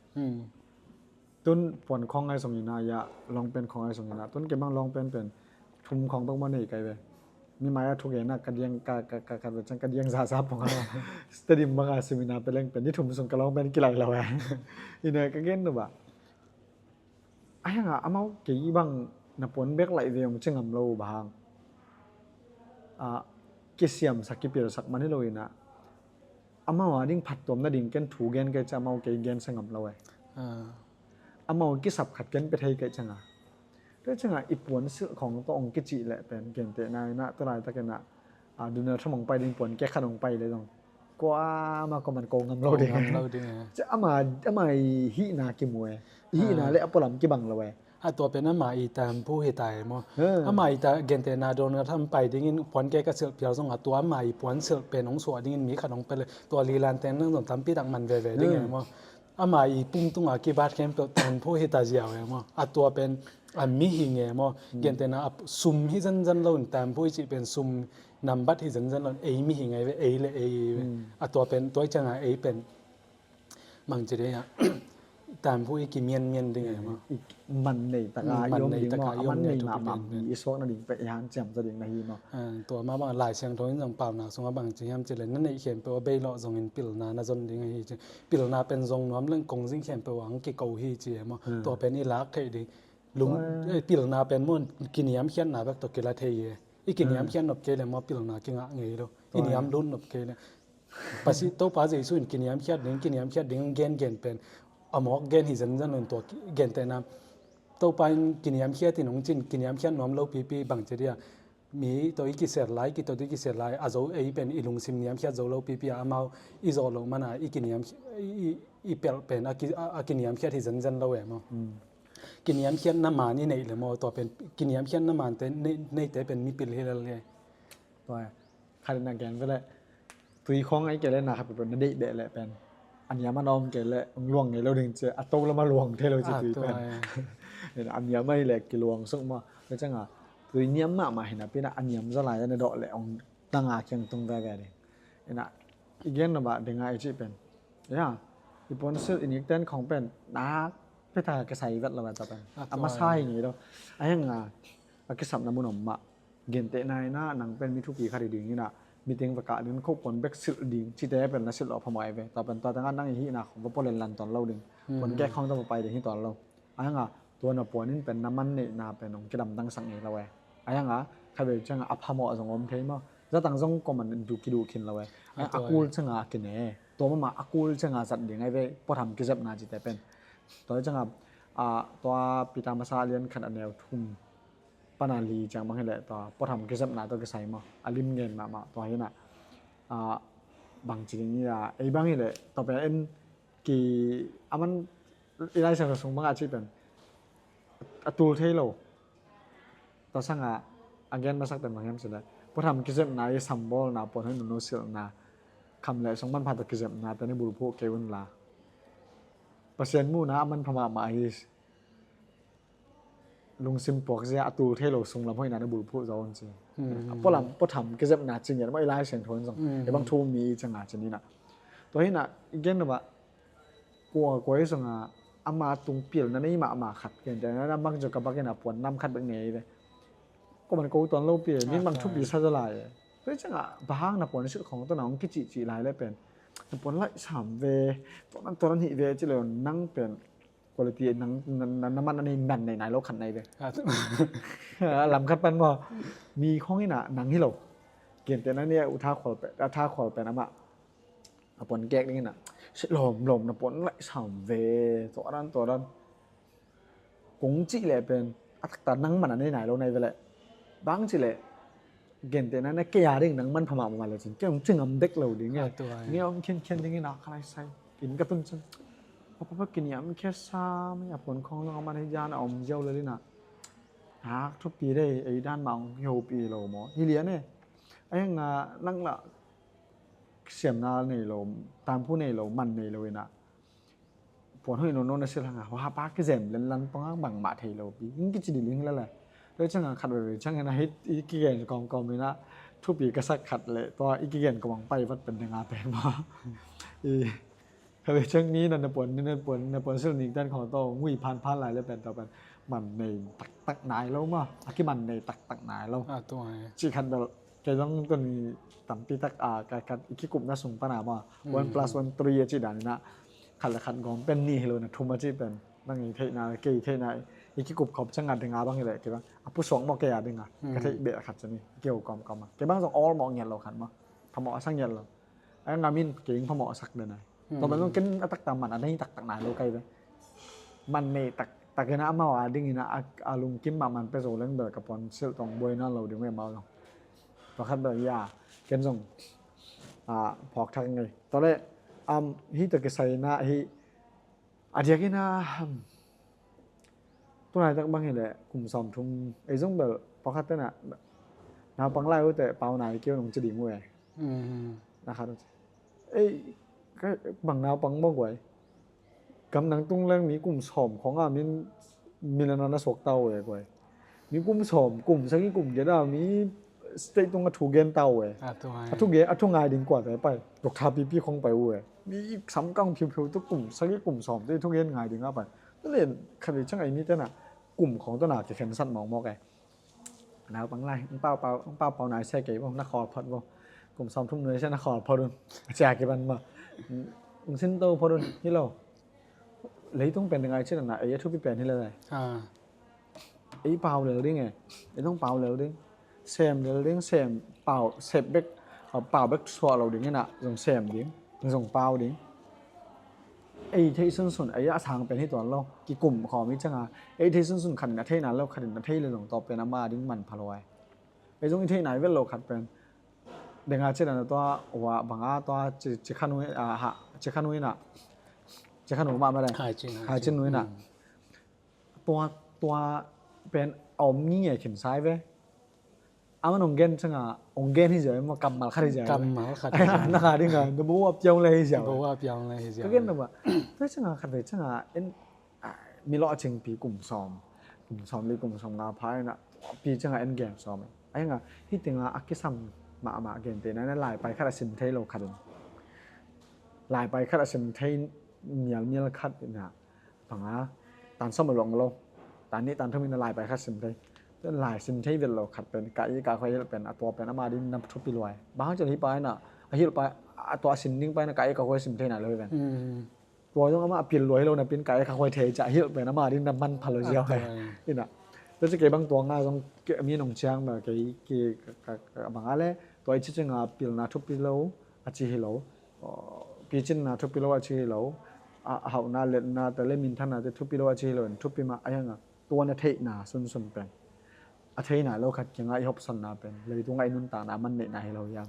Tun puan khawng ngai song ina ya long pen khawng ngai song ina tun kei bang long pen pen thum khawng bang maw nei kai ve. Mi mai a thu gena ka diang ka ka ka ka ciang ka diang za za pong a stadium banga seminar peleng pen ni thum sung ka long pen kilai lo e. Ina ka gen nu ba a hianga amau kei bang na puan bek laih ve ong ci ngam lo bang a kisiamsak kipilsak man hi lo ina amau a ding phattuam nading ken thu gen kei ci amau kei gen sa ngam lo e. Amau kisap khat ken pe thei kei cianga tua cianga i puan silh khawng tawh ong kicih leh pen gentehna ina tua laitakin a Donald Trump ong pai ding puan kek khat ong pai le zong kuama kuaman ko ngam lo ding. Ci ama ama i hihna kimu e i hihna le a pualam kibang lo e. A tua pen ama i tamphu hi ta e maw. Ama i ta gentehna Donald Trump pai dingin puan kek a silh pial zong a tua ama i puan silh pen ong suah dingin mi khat ong pe le tua lilan ten nang zong tampi tak man veve ding e maw. Ama i pum tunga kibat khempeuh tamphu hi ta ziau e maw. A tua pen a mihing e maw. Gentehna a sum hi zanzan lo in tamphu i cih pen sum nambat hi zanzan lo in ei mihing ei ve ei le ei ve. A tua pen tua i cianga ei pen bangci dei a tamphu i kimianmian ding e maw. Man nei taka i om ding maw a man nei mahmah mi i suak nading peh i hanciam za ding na hi maw. Tua mah bang Lai Siangtho in zong paunak sungah bangci hiam ci le na neih khempeuh a bei lawh zongin pilna na zon ding ahi ci. Pilna pen zong nuam leng kong zing khempeuh ang kiko hi ci e maw. Tua pen i lak theih ding lung pilna pen maw kiniamkhiatna bek tawh kila thei e. I kiniamkhiat nop kei le maw pilna kingah ngei lo. I niam lut nop kei le Pasi Topa Jesu in kiniamkhiat ding kiniamkhiat ding gengen pen a mawk gen hi zanzan lo in tua gentehna Topa in kiniamkhiat in ong cin kiniamkhiat nuam lo pipi bangci dia mi tawh i kiser lai kito tawh i kiser lai a zo ei pen i lungsim niamkhiat zo lo pipi a amau i zawh loh mana i kiniam i pelh pen a kiniamkhiat hi zanzan lo e maw. Kiniamkhiat na man i neih le maw tua pen kiniamkhiat na mante neite pen mipil hi lel e. Khat in a gen vele tui khawng ai kei le na khat peuhpeuh na deih beh leh pen a niam a na om kei le ong luang ngei lo ding ci a to lama luang thei lo ci tui pen. A niam ahi le kiluang suk maw le cianga tui niam mahmah hina pina a niam zaw lai na dawh le ong tanga kiang tung veve ding. Ina i gen na bah dinga i cih pen ya i puan silh i nik ten khawng pen nak peta kisai vet lo ta pen a masa hi ngei lo. A hianga a kisapna mun om mah gentehna ina nang pen mi thupi khat hi ding ina meeting va kah ding kho puan bek silh ding cite pen na silh lo phamawh ai ve. Tua pen tua tanga nang i hihna khong va pawlen lan tawn lo ding puan kek khong ta va pai ding hi tawn lo. A hianga tua na puan in pen na man neihna pen ong kidamdang sak ngei lo e. A hianga Khatvei ciangah a phamawh zong om thei maw. Zatang zong kuaman duh kiduh khin lo e. A kul ciangah a kine. Tua mahmah a kul ciangah zat ding ai ve, puatham kizepna cite pen. Tua ciangah, ah, tua Peter masa lian khat a neu thum pana li ciang bang hileh tua puatham kizepna tua kisai maw. A lim ngen mahmah tua hinah. Ah, bangci ding ia, ei bang hileh tua pen en ki, aman i Lai Siangtho sung bangah cih pen a tul thei lo. Tua sangah a gen masak pen bang hiam cih leh, puatham kizepna i sambawlna, puan hoih nunung silhna, kham le sung manpha tawh kizepna pen i bulphuh kei un la. Pasian muhna a manpha mahmah hi. Lungsim puakzia a tul thei lo sunglam hoihna na bulphuh zaw un ci. Pualam, puatham kizepna ci ngiat maw i Lai Siangtho in zong. Ei bang thu mi i ciangah ci ninah. Tua hinah i gen lo bah, kua kua i sungah ama tung pilna nei mahmah khat, gentehna Mark Zuckerberg inah puan nam khat bek nei ve. Kuaman ko tuan lo pi e, min man thupi sa zaw lai e. Tua i ciangah bang hang na puan silh khong tawh na hong kicihcih lai le pen, na puan laih sam ve, tuan an tuan an hih ve ci le nang pen quality nang na man a nei, man nei nai lo khat nai ve. Lam khat pan maw, mi khong inah nang hi lo. Gentehna ni a u tha khual pen, a tha khual pen amah a puan kek ding inah, si lawm lawm na puan laih sam ve, tuaran tuaran. Kong cih leh pen a takta nang man a nei nai lo nai ve leh. Bang cih leh gentehna na kei a ding nang manpha mahmah le cin kei hong ci ngam dek lo ding e. Nge om khiankhian ding inah kha lai sai in ka tun cin. Papa pa kiniam khia sam e, a puan khong zong a man hi jan a om ziau le linah. Hak thupi dei, ei dan mah hong hi hopi lo maw hi lian e. A hiang a nang lah siamna nei lo, tamphu nei lo, man nei lo inah puan hoih nunung na silh hangah hua pa kizem lenlan pangah bangmah thei lo pi in kici diling lala. Tua ciangah khat veve ciangin a hit i kigen kawmkawm inah thupi ka sak khat le tua i kigen kawmang pai vat pen dinga pen maw. I khat veve ciang ni na na puan, na puan, na puan silh ning tan khong tawh ngui phanphan lai le pen tawh pen man nei taktak nai lo maw. A kiman nei taktak nai lo. Ci khat bel kei zong tuni tampi tak a ka, ka i kikupna sung pana maw, one plus one three a cih dan inah khat le khat gawm pen nih hi lo na thum a cih pen nang i theihna kei i theihna i kikup khop ciangah dinga bang hileh kei bang a pusuak maw kei a dinga ka theih beh khat cani kei ho kawmkawm a kei bang zong awl mawh ngiat lo khat maw, phamawh a sa ngiat lo. A ngam in kei phamawh a sak den ai. Tua bel zong ken a takta man a nei taktak nai lo kai ve. Man nei taktak inah amau a ding inah a lungkim mahmah pia zo leng bel ka puan silh tawng buaina lo ding ve amau zong. Tua khat bel ia ken zong phawk thak ngei. Tua le hi tua kisai inah hi a diak inah tunai tak bang hileh kum sawm thum ei zong bel pawkhat tenah naupang lai uh teh pau nai kei uh nong ci ding uh e. Na khat ei bang naupang maw guai. Gam nang tung leng mi kum sawm khong a min, min a na suak ta uh e guai. Mi kum sawm, kum sagih, kum giat a mi state tung a thu gen ta uh e. A thu ngai ding kua te pai. Doctor pipi khong pai uh e. Mi samkang phiuphiu tu kum sagih kum sawm te thu gen ngai ding a pai. Tu len khat vei ciang ei mi tena kum khong tawna kikhensat mawkmawk e. Naupang lai, hong pau pau, hong pau pau nai se kei vo, na khawl phot vo. Kum sawm thum nai se na khawl phot un. A cia kiban ma. Hong sin to phot un, hi lo. Leitung pen ding ai cin na, ei a thupi pen hi lo lai. Ei pau lel ding e, ei zong pau lel ding. Sem lel ding, sem pau, sem bek, pau bek suah lo ding ina, zong sem ding, zong pau ding. Ei theih sunsun, ei a sang pen hi tuan lo, kikum khawm hi cianga. Ei theih sunsun khatin a theih na lo, khatin a theih le zong tawp pen ama ding manpha lo ai. Ei zong i theih nai vet lo khat pen. Denga cin na tua, ua banga tua, ci, ci khanu, a, ha, ci khanu ina. Ci khanu ma ma dai. Hai cin, hai cin nu ina. Tua, tua pen a om ngi nge khin sai ve. Aman ong gen cianga, ong gen hi zia, ma kammal khat hi zia. Kammal khat hi zia. Na kha dinga, na bo a piang le hi zia. Bo a piang le hi zia. Ka gen na ba. Tua cianga khat ve cianga, en, mi lo a cing pi kum sawm. Kum sawm li kum sawm nga pha ina, pi cianga en gen sawm. Ai nga, hi tinga a kisam ma ma gen te na, na lai pai khat a sim thei lo khat in. Lai pai khat a sim thei mial mial khat ina. Banga, tan sawm a luang lo. Tan nih tan thum in a lai pai khat sim thei. Lai sim thei vet lo khat pen, ka i ka khoi hilh pen, a tua pen ama din na thupi luai. Bang hang cin hi pai na, a hilh pai, a tua sim ding pai na, ka i ka khoi sim thei na lo hi pen. Tua zong ama a pil luai lo na pin, ka i ka khoi thei ca hilh pen, ama din na manpha lo ziau hai. Ina. Tua ci kei bang tua nga zong mi nong ciang ba kei ki bang a le tua i ci cinga pilna thupi lo a ci hi lo. Picinna thupi lo a ci hi lo. A hauhna letna te le minthanna te thupi lo a ci hi lo in thupi mah a hianga tua na theihna sunsun pen a theihna lo khat kianga i hopsanna pen leitungah i nuntakna man neihna hi lo hiam?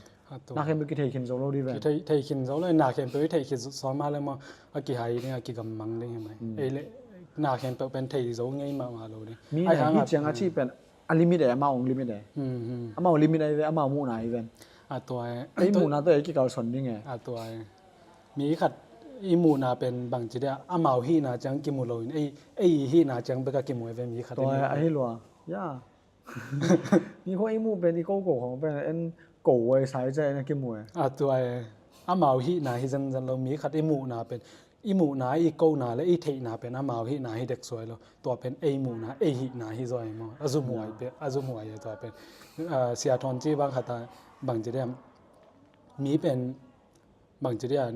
Na khempeuh kithei khin zo lo dih ven. Kithei khin zo lo, na khempeuh i thei khin zo ma le maw, a kihai ding a kigammang ding hi mai. Ei le na khempeuh pen thei zo ngei mahmah lo ding. Mi na hi ciang a ci pen a limit e, amau ong limit e. Amau limit ai ve, amau muhna ai ven. A tua e. Ei muhna to ei kikalson ding e. A tua e. Mi khat i muhna pen bangci dia amau hihna ciang kimu lo in ei, ei hihna ciang beka kimu ai ve mi khat. Tua e, a hi lua. Ya. Mi khong i muh pen i ko ko khong pen en ko ai sai cia en a kimu e. A tua e. Amau hihna hi zenzen lo, mi khat i muhna pen i muhna i kona le i theihna pen amau hihna hi dek suai lo. Tua pen ei muhna ei hihna hi zaw e maw. A zumhuai pen a zumhuai e tua pen. Sia Thawn ci bang khata bangci dia mi pen bangci dia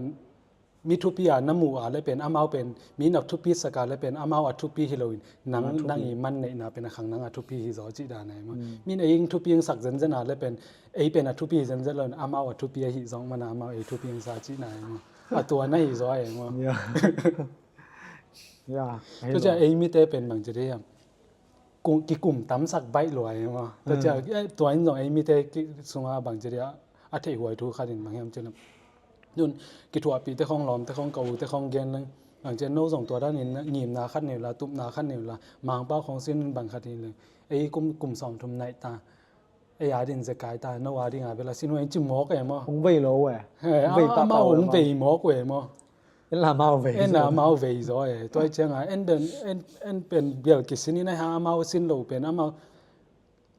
mi thupi a na muh a le pen amau pen mi na thupi sak a le pen amau a thupi hi loin nang nang i man neihna pen a khang nang a thupi hi zaw cih dan ai maw. Min ei ing thupi ing sak zenzen a le pen ei pen a thupi hi zenzen loin amau a thupi a hi zong mana amau ei thupi ing sa cih na ai maw. A tua na hi zaw ai maw. Ya. Ya. Tua cia ei mite pen bangci dia kikum tamsak baih luai maw. Tua cia tua in zong ei mite sunga bangci dia a theih huai thu khat in bang hiam cih lam. Nun kithuahpih te khong lawm te khong ka u te khong gen leng bangci no zong tua dan in ngimna khat neu la tupna khat neu la mangpau khong sin bang khat in leng ei kum kum sawm thum naih ta. Ei a din zekai ta no a ding a bela sin huai in ci mawk e maw. Hong vei lo e. Amau hong vei mawk e maw. En la amau vei. En la amau vei zaw e. Tua cianga en den en en pen bial kisin in a ha amau sin lo pen amau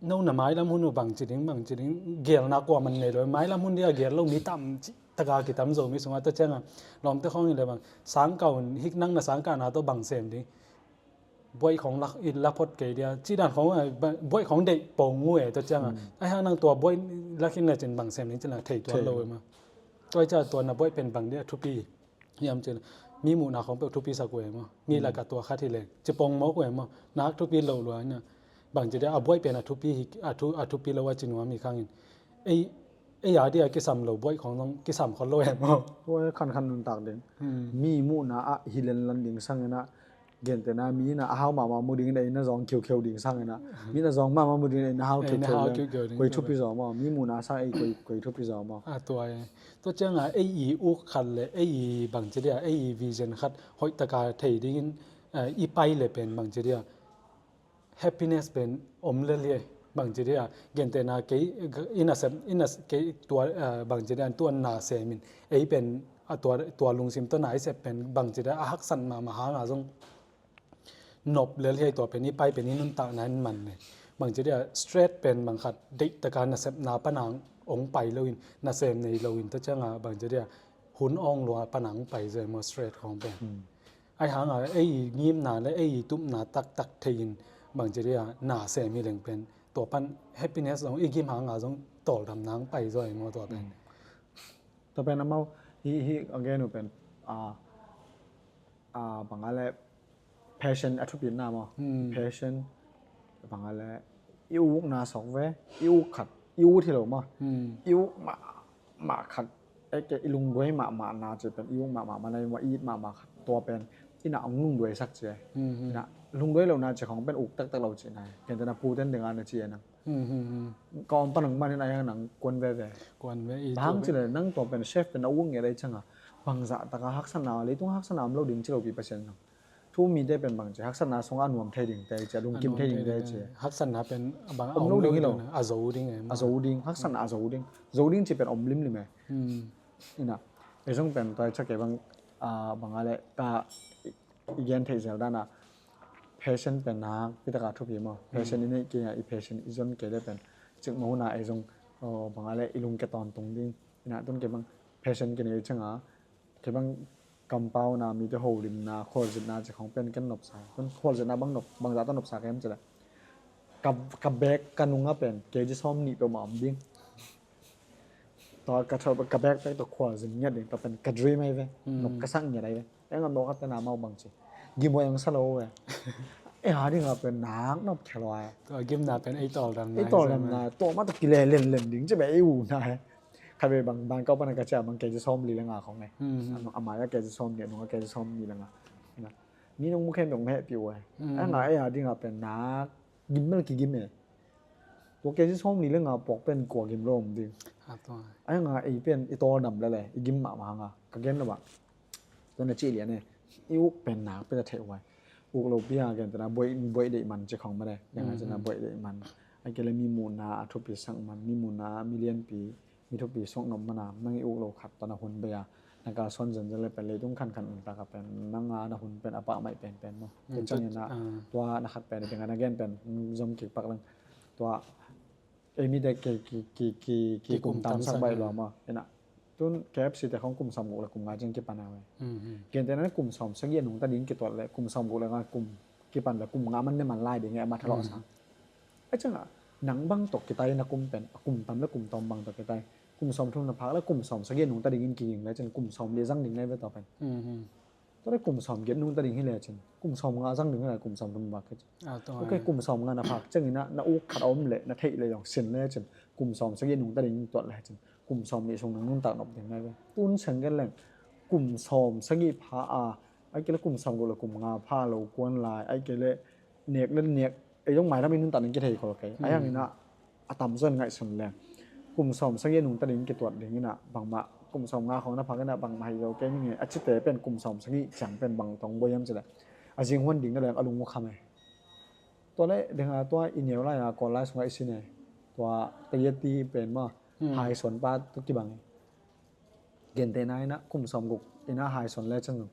no na mailam hun uh bangci ding bangci ding gelna kua man nei lo mailam hun dia gel lo mi tam taka kitam zo mi sunga tua cianga lawmte khawng in le bang sangkau in hik nang na sangkana tawh bang sem ding. Buaih khawng lak i la phot kei dia ci dan khawng buaih khawng deih pong ngu e tua cianga a hang nang tua buaih lak in le cin bang sem ding cin la thei tuan lo e ma. Tua cia tua na buaih pen bang dia thupi. Hiam cin mi muhna khawng peuh thupi sak uh e maw. Mi laka tua khat hi leng ci pong mawk uh e maw. Nak thupi lo lua ina bang ci dia a buaih pen a thupi hi a thupi lo a ci nuam hi khangin ei ei a dia kisam lo buaih khawng zong kisam khol lo e maw. Tua khan khan nuntak ding mi muhna ah hi lenlan ding sangina. Gentena mi ina a hau mahmah mu dingin ei na zawng khiukheu ding sangina mi na zawng mahmah mu dingin ei na hau khiukheu ding koi thupi zaw maw mi muhna sang ei koi thupi zaw maw. A tua e. Tua cianga ei i uk khat le ei i bangci dia ei i vision khat hoihtaka thei dingin i pai le pen bangci dia happiness pen om lel hi. Bangci dia gentena kei i nasep i nas kei tua bangci dia tuan na semin ei pen a tua tua lungsim tawh na i sep pen bangci dia a haksat mahmah hanga zong nop lel hi. Tua pen i pai pen i nuntakna in man ne bangci dia straight pen bangkhat deihtaka nasepna panang ong pai loin nasem nei loin ta cianga bangci dia hun awng lua panang pai zoi maw straight khawng pen. Ai hanga ei i ngimna le ei i tupna taktak thei in bangci dia na sem hi leng pen tua pan happiness zong i gim hanga zong tawldam nang pai zoi maw tua pen. Tua pen amau hi hi again uh pen a a banga le passion a thupitna maw. Passion banga le i ukna sawk ve i uk khat i ut hi lo maw. I uk mah mah khat eke i lungduai mahmahna ci pen i uk mahmah mana i it mahmah khat tua pen ina ong lungduai sak ci. Ina lungduai lohna ci khong pen uk taktak lo ci nai kentena puten dinga na ci e nang. Ka om panang manin a yang nang kuan veve. Kuan ve i bang ci le nang tua pen chef pen a uk nge dai canga bangzah taka haksana leitung haksana om lo ding ci lo pi pasien nang. Thu mite pen bang ci haksatna sungah a nuam thei ding te ci a lungkim thei ding te ci. Haksatna pen bang a om lo ding hi lo. A zo ding e a zo ding haksatna a zo ding zo ding ci pen om limlim e. Ina ei zong pen tua i cak e bang bang a le ka i gen theih zel dana passion pen nak pitaka thupi maw. Passion i neih kei a i passion i zon kei le pen cikmah huna ei zong bang a le i lungkia tawntung ding ina tun kei bang passion kei nei canga kei bang kampauna mite holimna khualzinna ci khong pen ken nopsa. Khualzinna bang nop bangzah tawh nopsa kem ci le ka bek ka nunga pen kei ci sawm nih peuhmah om ding. Tua ka bek bek tawh khualzin ngiat ding tua pen ka dream ai ve. Nop ka sak ngiat ai ve. Eng a nokatena mau bang ci gimuai ang sa lo ve. ei a dingah pen nak nop khel uh a. Tua gimna pen ei tawldamna, ei tawldamna, tua mah tawh kile lenlen ding ci beh ei uh na. Khatvei bang, bang kau pana ka cia bang kg sawm li le nga khong e. Hmm. Ama ya kg sawm li, a nung a kg sawm li le nga. Mi nong mu khem dong meh piu e. Hmm. Ai nga ei a dingah pen nak gim mel kigim e. Tua kg sawm li le nga puak pen kua gim lo om ding. Ai nga ei pen i tawldam lele, i gim mahmah nga. Ka gen lo bah. Tua na cih lian e, i uk pen nak pen a theih uh ai. Uk lo pi a gen tena buai, buai deih man ci khong mah e. Yang a cina buai deih man. Ai kei le mi muhna a thupi sak man, mi muhna a mi lianpi, mi thupi suak nop man a, nang i uk lo khat tua na hun bei a. Na kalsuan zenzen le pen leitung khankhan nuntak a pen nang a na hun pen a pah maih penpen maw. Tua ciangin a tua na khat pen, ding a na gen pen zom kik pak leng. Tua ei mite ki, ki, ki, ki, ki kum tamsak baih lua maw. Ina tun K F C te khong kum sawm guk le kum nga ciang kipan a ve. Gentehna kum sawm sagih a nungta ding kituat le kum sawm guk le nga kum kipan le kum nga man ne man lai ding e, a ma thalawh sa. A ciang a nang bang tawh kitai na kum pen, a kum tam le kum tawm bang tawh kitai. Kum sawm thum na phak le kum sawm sagih a nungta dingin kiging le cin kum sawm li zang ding le ve tawh pen. Tua le kum sawm giat nungta ding hi le cin kum sawm nga zang ding hi le kum sawm thum bak hi cin. Ok, kum sawm nga na phak ciangin a na uk khat a om le na theih le zong sin le cin kum sawm sagih nungta ding tuat le cin kum sawm nih sung nang nuntak nop ding nai ve. Tun seng gen leng kum sawm sagih pha a, ai kei le kum sawm guk le kum nga pha lo kuan lai, ai kei le nek le nek, ei zong mailam i nuntak ding kithei khol kei. Ai hangin a a tamzaw in ngaihsun leng kum sawm sagih a nungta ding kituat ding ina bangmah kum sawm nga khong na phak ina bangmah hei zo kei ning e, a cite pen kum sawm sagih ciang pen bang tawng buai hiam cileh a zinghuan ding na leng a lung uh kham e. Tua le ding a tua i neu lai a kawl lai sungah i sin e. Tua tayati pen maw, hai suan pa tua kibang e. Gentehna ina kum sawm guk ina hai suan le cin zong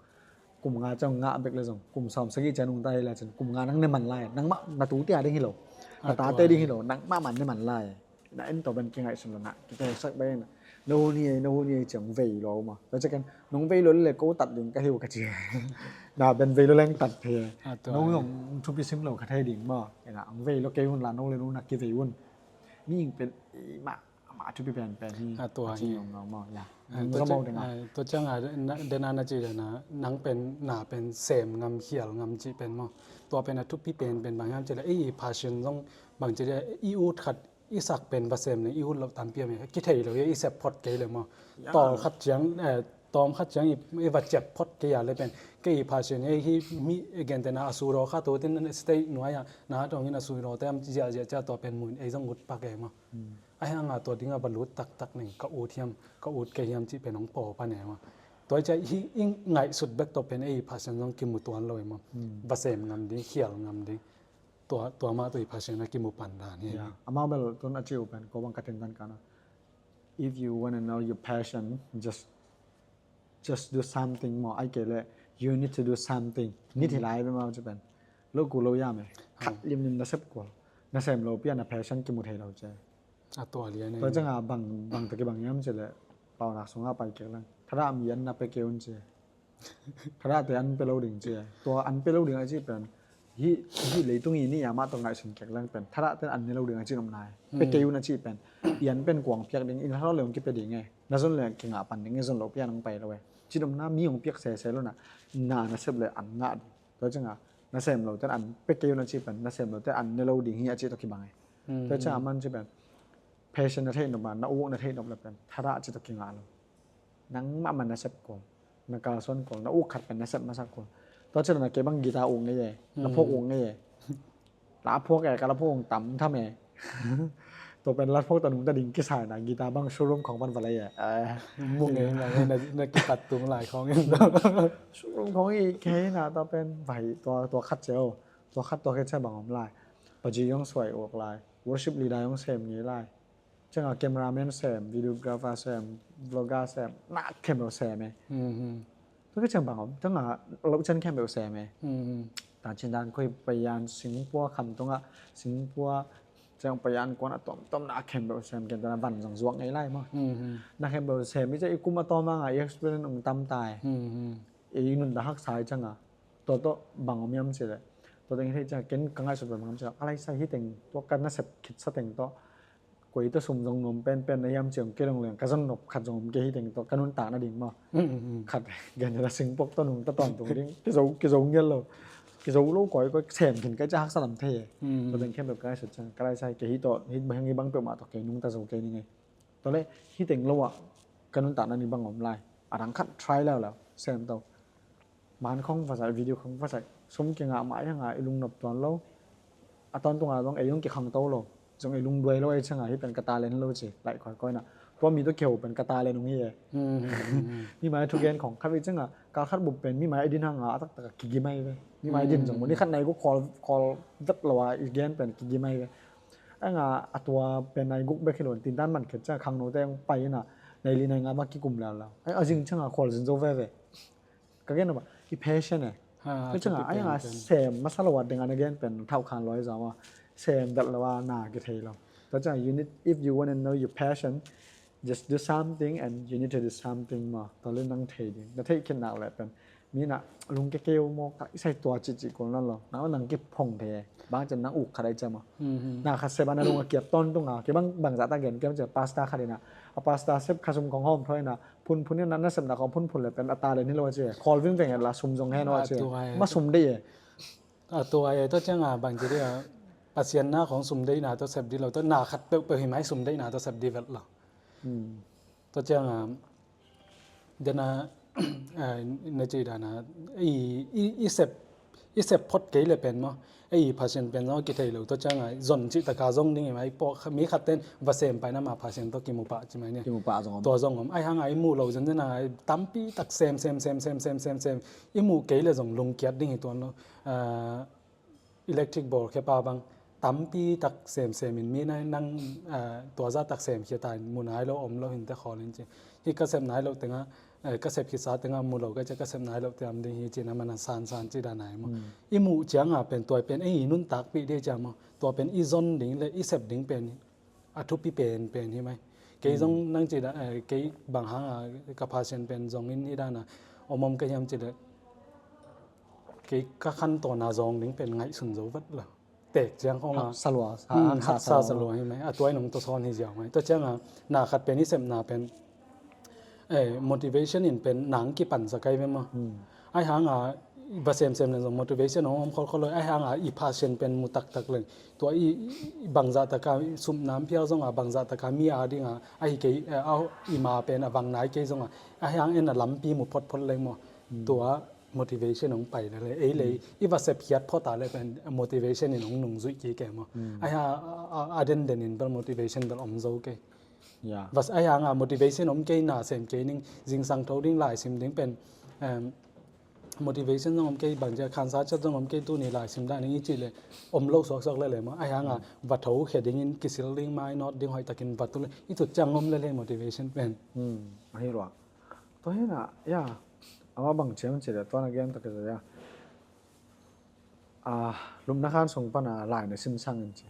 kum nga ciang ngah bek le zong kum sawm sagih ciang nungta hi le cin kum nga nang ne man lai, nangmah na tute a ding hi lo, na tate ding hi lo, nangmah man ne man lai. Na en tawh ban kingaihsun lo na kitesak bai na, na hun hi ei, na hun hi ei ciang vei lo maw. Tua ciang nong vei lo le ko tat ding ka hi uh ka ci. Na ban vei lo leng tat thei. Nong zong thupi sim lo ka thei ding maw. Ina ang vei lo kei hun la nong le nong na kivei un. Mihing pen i mah amah a thupi penpen hi. A tua hi. Tua ciang a dena na ci dena nang pen na pen sem ngam hial ngam ci pen maw. Tua pen a thupi penpen bang hiam ci le ei passion zong bang ci le i ut khat i sak pen va sem le i ut lo tampi a me kithei lo i sep phot kei le maw. Tawl khat ciang tawm khat ciang i va ciat phot kei a le pen kei i passion ei hi mi gentehna a sudaw khat tu tin state nuai a na tawngin a sudaw te am ziahziah cia tua pen mun ei zong ut pak e maw. Ahi hanga tua dinga va lut taktak ning ka ut hiam, ka ut kei hiam cih pen hong pawlpa ne maw. Tua hi cia i ngaihsut bek tawh pen ei passion zong kimu tuan lo hi maw. Va sem ngam ding, khial ngam ding. Tua, tua mah tua i passion a kimu pan dan hi. Amau bel tun a ci uh pen ko bang ka tintan kana. If you wanna know your passion, just just do something maw, ai kei le you need to do something. Need hi lai bia mau ci pen lo ku lo ya me. Khat limlim na sep kul, na sem lo pia na passion kimu thei lo ci. A tua lian. Tua cianga bang, bang ta kibang hiam ci le paunak sunga pai kek lang. Thadah mi an na pe kei un ci. Thadah te an pe lo ding ci. Tua an pe lo ding a ci pen hih, hih leitung i nih a mah tawh ngaihsun kek leng pen thadah ten an ne lo ding a ci nop nai. Pe kei un a ci pen i an pen kuang piak ding, i na thadah le ong kipe ding e. Na zon le kingah pan ding e, zon lo pia nang pai lo e. Ci nop na mi ong piak sese lo na, na na sep le an ngah ding. Tua cianga na sem lo ten an pe kei un a ci pen na sem lo ten an ne lo ding hi a ci tawh kibang e. Tua cianga man ci pen passion na theih nop a, na uk na theih nop le pen thadah ci tawh kingah lo. Nangmah man na sep kul, na kalsuan kul, na uk khat pen na sep masak kul. Tua ci lo na kei bang guitar uk ngei e, na phawk uk ngei e. La phawk e, ka la phawk uk tam tham e. Tua pen la phawk ta nungta ding kisai na guitar bang showroom khong pan va lei e. Mu ngei na, na kipat tung lai khong. Showroom khong i kei na tua pen vai tua, tua khat ceu. Tua khat tua kei ceu bang om lai. Paji yong suai uk lai. Worship leader yong sem ngei lai. Cianga cameraman sem, videographer sem, vlogger sem, na khempeuh sem e. Tua kei ciang bang om, cianga lo cian khempeuh sem e. Ta cin dan khoi payan singpua kham tunga, singpua ciang payan kuan a tomtom na khempeuh sem, ken tana van zong zuak ngei lai maw. Na khempeuh sem i ciang i kum a tawm anga i experience ong tam tai. I nun ta haksa i cianga. Tua tawh bang om hiam ci le. Tua teng i thei cianga ken ka ngaihsut bang om cianga. A lai sa hi teng, tua ka nasep khit sa teng tawh. Koi tawh sum zong nuam penpen na hiam ciang kei long leng ka zon nop khat zong om kei hi teng tawh ka nuntak nading maw. Khat gen la singpok tawh nungta tawntung ding kizo, kizo ngial lo. kizo lo kawikawi sem khin ka hih ciang haksa lam thei e. Tua teng khempeuh ka ngaihsut ciang ka lai sa hi, kei hih tawh hih bang, hih bang peuhmah tawh kei nungta zo kei ning ei. Tua leh hih teng lo ah ka nuntakna nih bang om lai, a dang khat try leuleu, sem to. Man khong va zaih, video khong va zaih, sum kingah mah hi hang a i lungnop tuan lo. A tawntung a zong ei zong kikhangto lo, zong ei lungduai lo, ei ciang a hih pen ka talent lo ci laih kawikawi na. Tua mi tawh kiho pen ka talent hong hi e. Mi mai thugen khong khat vei ciang a, kal khat bup pen mi mai a din hang a, a taktak a kigim ahi ve. Mi mai a din zong mun i khat nai guk khawl, khawl vet lo a i gen pen kigim ahi ve. Anga a tua pen nai guk bek hi lo, tintan man khet ciang a khangnote hong pai in a, nai li nai nga mah kikum leuleu. A zing ciang a khawl zin zo veve. Ka gen a mah, i passion e. Tua ciang a, a yang a sem masa lo a ding a na gen pen thau khan loi zaw a, sem dat lo a na kithei lo. Tua ciang a, you need, if you want to know your passion, just do something and you need to do something maw. Tua leh nang thei ding. Na theih khin nak leh pen mi na lungkia kei uh maw, ka i sai tua cihcih kul nawn lo. Nang nang kiphong thei e. Bang ciang nang uk khat ai ciang maw. Na khat sep a na lung a kiat tawntung a, kei bang, bangzah tak gen kiam ciang pastor khat in a, a pastor sep kha sum kong hawm thaw in a, phunphun in a, na sepna khong phunphun leh pen a talent hi lo a ci e. Khawl vingveng e la sum zong hen lo a ci e. Ma sum deih e. A tua e, tua ciang a bang ci dih a, Pasian na khong sum deihna tawh sep dih lo, tua na khat peuhpeuh hi mai sum deihna tawh sep dih vet lo. Tua ciang a, den a, na ci dan a, i, i, i sep, i sep phot kei leh pen maw, ei passion pen zong kithei lo, tua ciang a zon cih taka zong ding hi mai, pawh mi khat ten va sem pai na ma passion tawh kimu pah ci mai ni. Kimu pah zong om. Tua zong om. Ai hang a i muh lo zenzen a tampi tak sem, sem, sem, i muh kei leh zong lungkiat ding hi tuan lo. Electric ball khe pa bang tampi tak semsem in mi na nang, ah, tua zah tak sem khia ta in mu nai lo om lo hinte khawl in ci. Hi ka sep nai lo tengah, eh, ka sep khitsa tengah mu lo ka cia ka sep nai lo te am ding hi ci na man a sansan ci dan ai maw. I muh ciang a pen tua pen ei i nuntakpih dih ciang maw. Tua pen i zon ding leh i sep ding pen a thupi penpen hi mai. Kei zong nang ci dan, eh, kei bang hang a ka passion pen zong in hi dan a om om ka hiam ci leh kei ka khantawn a zawng ding pen ngaihsun zo vet lo. Tek ciang khong a. Haksa lua, haksa lua hi mai. A tua in hong tawsawn hi ziau mai. Tua ciang a na khat pen i sepna pen, eh, motivation in pen nang kipan sa kai ve maw. Ai hang a va semsem leh zong motivation hong om kholkhol lo. Ai hang a i passion pen mu taktak leng tua i, i bangzah taka sumnam phial zong a bangzah taka mi a ding a, ahi kei, eh, a, i ma pen a vang nai kei zong a, ai hang en a lampi mu photphot leng maw. Tua motivation hong pai leh leh ei leh i va sep khiat phot a leh pen motivation in hong nungzuih kei kei maw. Ai hang a, a, a denden in bel motivation bel om zo kei. Vas ai hang a motivation om kei, na sem kei ning, zingsang tho ding, laisim ding pen, em, motivation zong om kei, bang cia khansa ciat zong om kei, tuni laisim dan ning i cih leh om lo suaksuak leh leh maw. Ai hang a va tho khia dingin kisil ding, mainawt ding, hoih takin va tu leh i tut ciang om leh leh motivation pen. Ahi lua. Tua hi na, ya, amah bang ciang cih leh tua na gen tak i za ya. A, lupna khan sung pan a lai na sim sang in ci.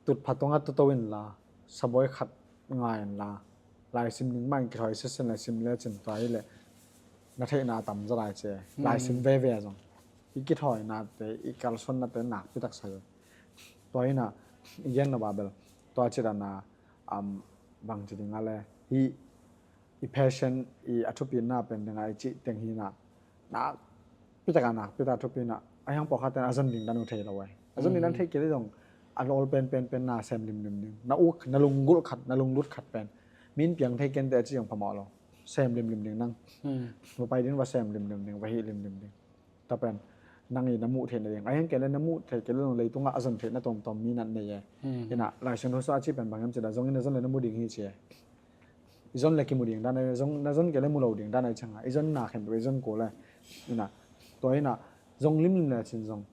Tutpha tungah tuto inla, sabawi khat ngai inla, laisim ning mah in kithawi sesen laisim lecin tua hi leh na theihna a tam zaw lai ci. Laisim veve a zong i kithawinate, i kalsuannate nakpi tak sa hi. Tua hi na, i gen na babel tua ci dan a, um, bang ci ding a le, hi i passion i a thupina pen ding a i cih teng hi na, nakpi tak a, nakpi tak a thupina, a hiang pawlkhat ten a zon ding dan uh thei lo ai. A zon ding dan thei kei leh zong a lawl penpen pen na sem limlim ding, na uk, na lunggulh khat, na lunglut khat pen min piang thei kente a ci zong phamawh lo. Sem limlim ding nang. Va pai ding, va sem limlim ding, va hih limlim ding. Tua pen nang i na muh theih nading, a hiang kei leh na muh theih kei leh zong leitungah a zon theih na tawmtawm mi nat nei e. Hi na, Lai Siangtho sung a cih pen bang hiam cih leh zong in na zon leh na mu ding hi ci e. I zon leh kimu ding dan a, zong, na zon kei leh mu lo ding dan a i ciang a, i zon na khempeuh i zon kul e. Hi na, tua hi na, zong limlim le cin zong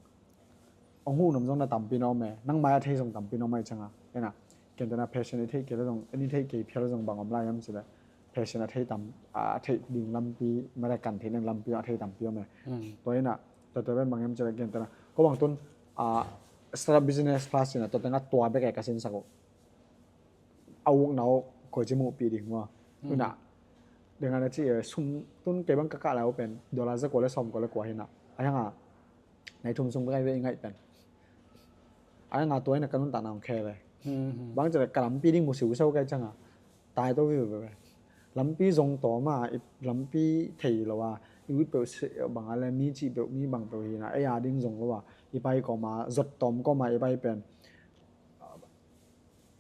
hong huh nuam zong na tampi na om e, nang mai a thei zong tampi na om a i ciang a. Hi na, ken te na passion i theih kei leh zong, i theih kei phial zong bang om lai hiam cih leh passion a thei tam, a thei ding lampi, mara kan thei ding lampi a thei tampi om e. Tua hi na, tua tua pen bang hiam cih leh ken te na, ko bang tun, a, startup business class hi na, tua teng a tua bek e ka sinsak uh. A ukna uh koi ci muhpih ding maw. Hi na, ding a na ci e, sum tun kei bang ka kah lai uh pen dollar za kua leh sawm kua leh kua hi na. A hiang a nai thum sung bek ai ve i ngaih pen. A hiang a tua hi na ka nuntakna hong khe ve. Bang cih leh ka lampi ding mu siuseu ka i ciang a, tai to vive ve. Lampi zong tawm a, i lampi thei lo a, i ut peuh bang a le mi cih peuh, mi bang peuh hi na, ei a ding zong lo a, i pai kawm a, zot tawm kawm a i pai pen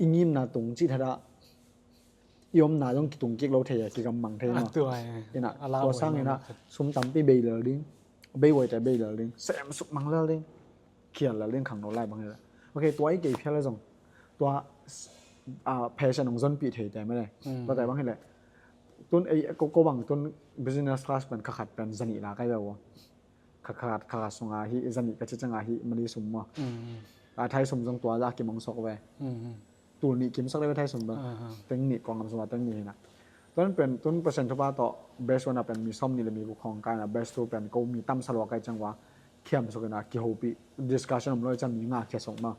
i ngimna tung cih thadah i omna zong kitung kik lo thei a, kigammang thei ma. Ina tua sang ina sum tampi bei lel ding, bei huaite bei lel ding, sem suk mang lel ding, khial lel ding khangno lai bang hi le. Ok, tua i kei phial le zong tua passion hong zonpih theite mele. Tuate bang hi le tun ei ko bang tun business class pen kha khat pen zanih la kai ve ua. Kha khat, kha khat sunga hi zanih ka ci canga hi mali sum maw. A thai sum zong tua za kimang sok ve. Tul nih kim sok le ve thai sum ba. Teng nih kong am suma teng nih hina. Tun pen tun percent thupa tawh best one a pen mi sawm nih le mi guk khawng kai na, best two pen ko mi tam sa lua kai cang wa. Khiam sok ina kihopih discussion om loi can mi nga khia sok ma.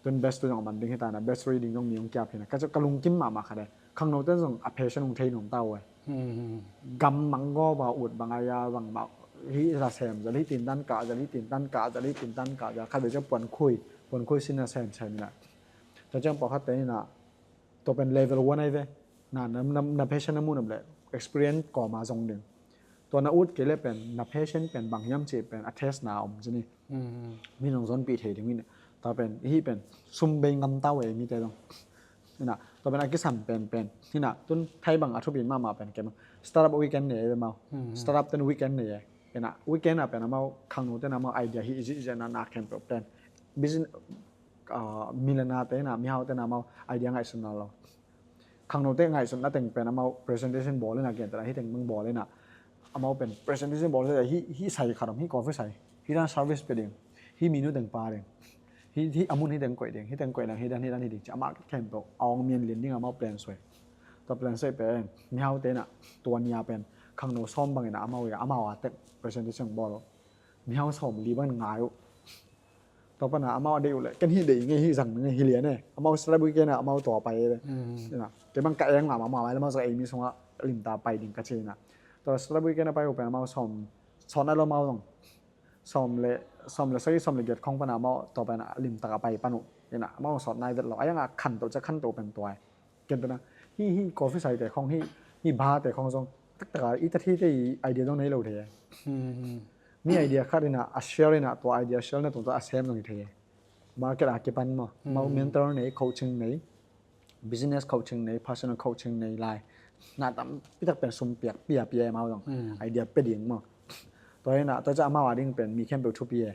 Tun best two zong a man ding hi ta na, best three ding zong mi hong kiap hi na. Ka lungkim mahmah khat e. Khangnote zong a passion hong thei nuam ta uh e. Gam mang gawp a ut bang a ya bang mah hi la sem zal hi tintan kah zal hi tintan kah zal hi tintan kah zal khat ve ciang puan khui puan khui sin a sem sem ina. Tua ciang pawlkhatte ina tua pen level one ai ve. Na na na passion na mu nam le experience kawm a zong ding. Tua na ut kei le pen na passion pen bang hiam cih pen a test na om ci ni. Mi nong zonpih thei ding ina. Tua pen hi pen sum bei ngam ta uh e mite zong. Ina tua pen a kisam pen pen hina tun thai bang a thupi mahmah pen kei bang startup weekend nei ve mau. Startup ten weekend nei e. Ina weekend a pen amau khangnote na amau idea hi zi zi na na khempeuh pen business, millennial te na mihaute na amau idea ngaihsutna lo. Khangnote ngaihsutna teng pen amau presentation bawl ina, gentehna hi teng bang bawl ina amau pen presentation bawl hi hi sai khat om hi coffee sai hi dan service pe ding hi menu teng pa ding hi hi amun hi teng koih ding hi teng koih ding hi dan hi dan hi ding ci amau khempeuh a ong mian lin ding amau plan suai. Tua plan suai pen mihaute na tua nia pen khangno sawm bangin amau amau a tek presentation bawl mihau sawm li bangin ngai uh. Tua pana amau a deih uh le ken hi deih ngei hi zang ngei hi lian e amau salary kena amau tua pai e. Kei bang ka eng lam amau mai le amau zak ei mi sunga limta pai ding ka ci ina. Tua salary kena pai uh pen amau sawm sawt nai lo amau zong sawm le sawm le sagi sawm le giat khong pana amau tua pana limtak a pai pan uh ina amau sawt nai vet lo a yang a khan to ca khan to pen tua e. Ken pena hi hi coffee sai te khong hi hi bar te khong zong taktak a i ta thi te i idea zong nei lo thei. Mi idea khat ina a share ina tua idea share na tung tua a sem zong i thei. Market a kipan maw mau mentor nei coaching nei business coaching nei personal coaching nei lai na tam pitak pen sum piak pia pia mau zong idea pe ding maw. Tua ina tua ca amau a ding pen mi khempeuh thupi e.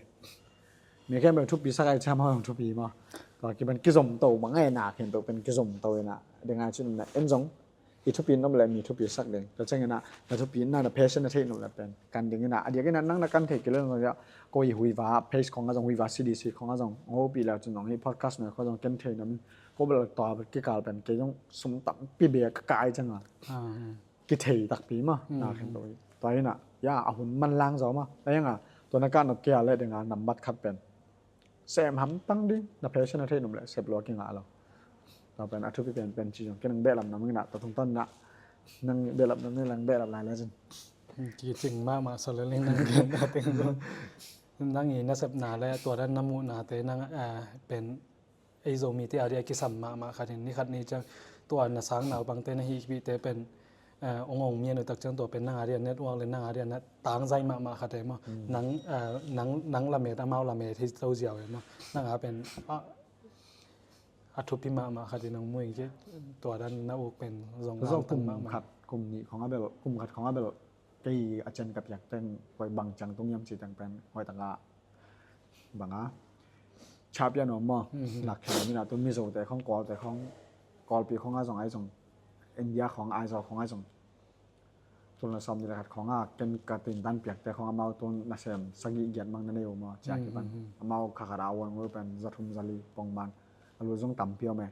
Mi khempeuh thupi sak ai ciang amau zong thupi maw. Tua kipan kizom to bang ai na khempeuh pen kizom to ina ding ai cin na en zong i thupi nom le mi thupi sak ding. Tua ciang ina na thupi na na passion na thei nom le pen kan ding ina a diak ina nang na kan thei kilo zong ya ko i huiva page khong a zong huiva C D C khong a zong ngopi le cun zong hi podcast na khong zong ken thei nom ko bel tua kikal pen kei zong sum tampi bia ka kai ciang a. Kithei takpi ma na khen to hi. Tua hi na ya a hun man lang zaw ma a yang a tua na ka nop kia le ding a nambat khat pen sem ham tang ding na passion a thei num le sep lua ki ngah lo. Tua pen a thupi pen pen ci zong ke nang behlap nam ina tua thung ton na nang behlap nam ni lang behlap lai le cin. Ki cing ma ma sa le ling nang gen na teng ko nang i na sep na le tua dan na mu na te nang pen ei Zomite a dia kisam mahmah khat in ni khat ni ciang tua na sang naupangte na hihpihte pen ong ong mian uh tak ciang tua pen nang a dia network le nang a dia na tangzai mahmah khat e maw. Nang nang nang lamet amau lamet hi to ziau e maw. Nang a pen a thupi mahmah khat in ong muing ci tua dan na uk pen zong zong kum khat kum nih khong a bel kum khat khong a bel kei a cian ka piak teng koi bang ciang tung yam ci teng pen koi taka banga champion om maw. Lak khen mina tu Mizote khong Kawlte khong Kawlpi khong a zong a zong India khong Aizawl khong a zong tun la sawm ni la khat khong a ken ka tin dan piakte khong amau tun nasem sagih giat mang na nei uh maw cia kipan amau kha khat a uan ul pen zathum zali pongman a lu zong tampi om e.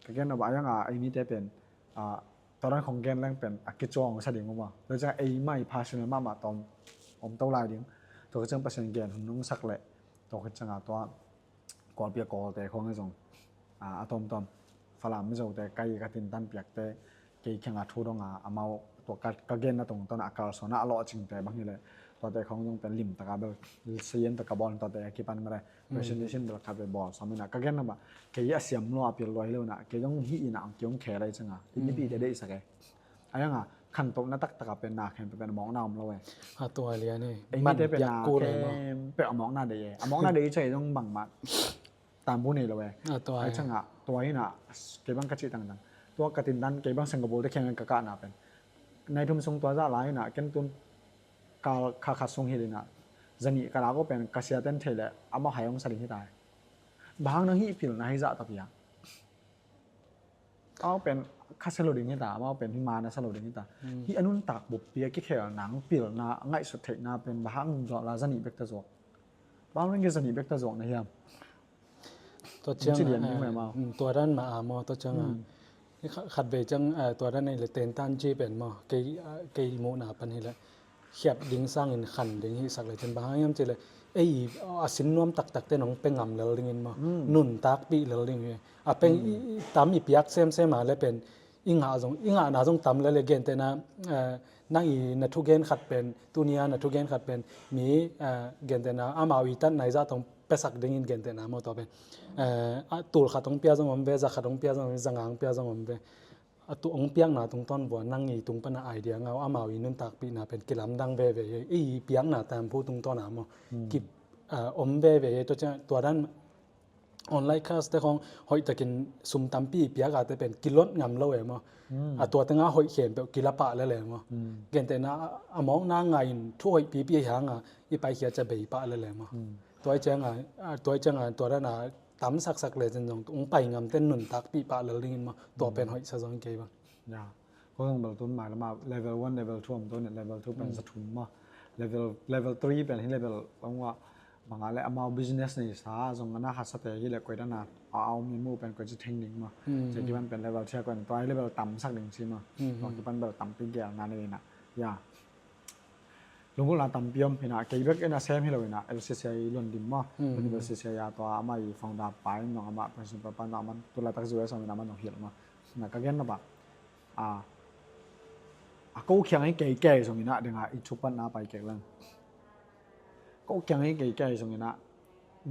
Ka gen na ba yang a ei mite pen tua dan khong gen leng pen a kicuang sa ding uh maw. Tua ciang ei mai personal mahmah tawm om to lai ding. Tua ka ciang Pasian gen hun nung sak leh tua ka ciang a tua Kawlpi a Kawlte khong a zong a tawmtawm Falam Mizote kai ka tintan piakte kei khiang a thu dong a amau tua ka genna tungtawn a kalsuan a lawhcingte bang hileh tuate khong zong pen limtaka bel sayen taka bawl tuate a kipan mare. Presentation bel khat ve bawl sawm ina ka genna mah kei a siam lua a pil lua hi lo ina kei zong hi ina ang kei zong khe lai cianga i mipite deihsak e. A yanga khantohna taktak ah pen na khempeuh pen a mawkna om lo e. A tua lian e. Ei mite pen na khempeuh a mawkna deih e. A mawkna deih i cih zong bangmah tambu nei lo e. A tua ai e. Ciangah tua inah kei bang ka cih tangtang, tua ka tindan kei bang Singapore te khiang ka kahna pen nai thum sung tua zah lai inah ken tun kal kha khat sung hilh inah zanih ka lak uh pen ka siaten thei leh amau hai hong sa ding hi ta e. Bang hang nang hih pilna hih zah tak hiam? Amau pen kha sa lo ding hi ta, amau pen hih man a sa lo ding hi ta. Hih a nuntak buppi a kikhel nang pilna ngaihsut theihna pen bang hang zawh la zanih bek ta zawh? Bang hang zanih bek ta zawh na hiam? Tua ciang, tua dan mah a maw, tua ciang a khatvei ciang tua dan ei le tentan ci pen maw, kei muhna pan hi le khiat ding sangin khan ding hihsak le cin bang hang hiam ci le ei a sin nuam taktak te nong pe ngam lel dingin maw, nuntakpih lel ding hi. A peng tam i piak semsem a le pen i ngah zong, i ngahna zong tam lel e. Gentehna nang i na thugen khat pen, tunia na thugen khat pen mi gentehna amau i tatna i zah tawh hong piasak dingin gentehna maw tua pen tul khat hong pia zong om ve, za khat hong pia zong om ve, za nga hong pia zong om ve. A tu hong piakna tungtawn vua nang i tung pana idea ngah uh amau i nuntakpihna pen kilamdang veve hi. I piakna tamphu tungtawn a maw ki om veve hi. Tua dan online class te khong hoihtakin sum tampi i piak a te pen kilot ngam lo e maw. A tua tengah hoih khempeuh kila pah lel e maw. Gentehna a mawkna ngai in thu hoih pipi hanga i paikhia ca bei pah lel e maw. Tua i cianga tua dan a tam saksak le cin zong hong pai ngam ten nuntakpih pah lel dingin maw. Tua pen hoihsa zong kei bang. Ya. Ko zong bel tun mai lama level one, level two om to ne, level two pen za thum maw. Level, level three pen hi level long wa banga le amau business nei sa zong ana khat sa te hi le koi dana a au mi mu pen koi ci theng ding maw. Ci kipan pen level three koi tua hi level tam sak ding ci maw. Tua kipan bel tampi gel na nei na. Ya. Lunggulhna tampi om hi na, kei bek in a sem hi lo hi na, L C C I Luandim maw. Luandim L C C I a tua amah i founder pa in zong amah principal pa in zong amah tulaitak U S om in amah zong hilh maw. Na ka gen na ba a ko khiang hi kei kei zong in a ding a i thupatna pai kek lang. Ko khiang hi kei kei zong in a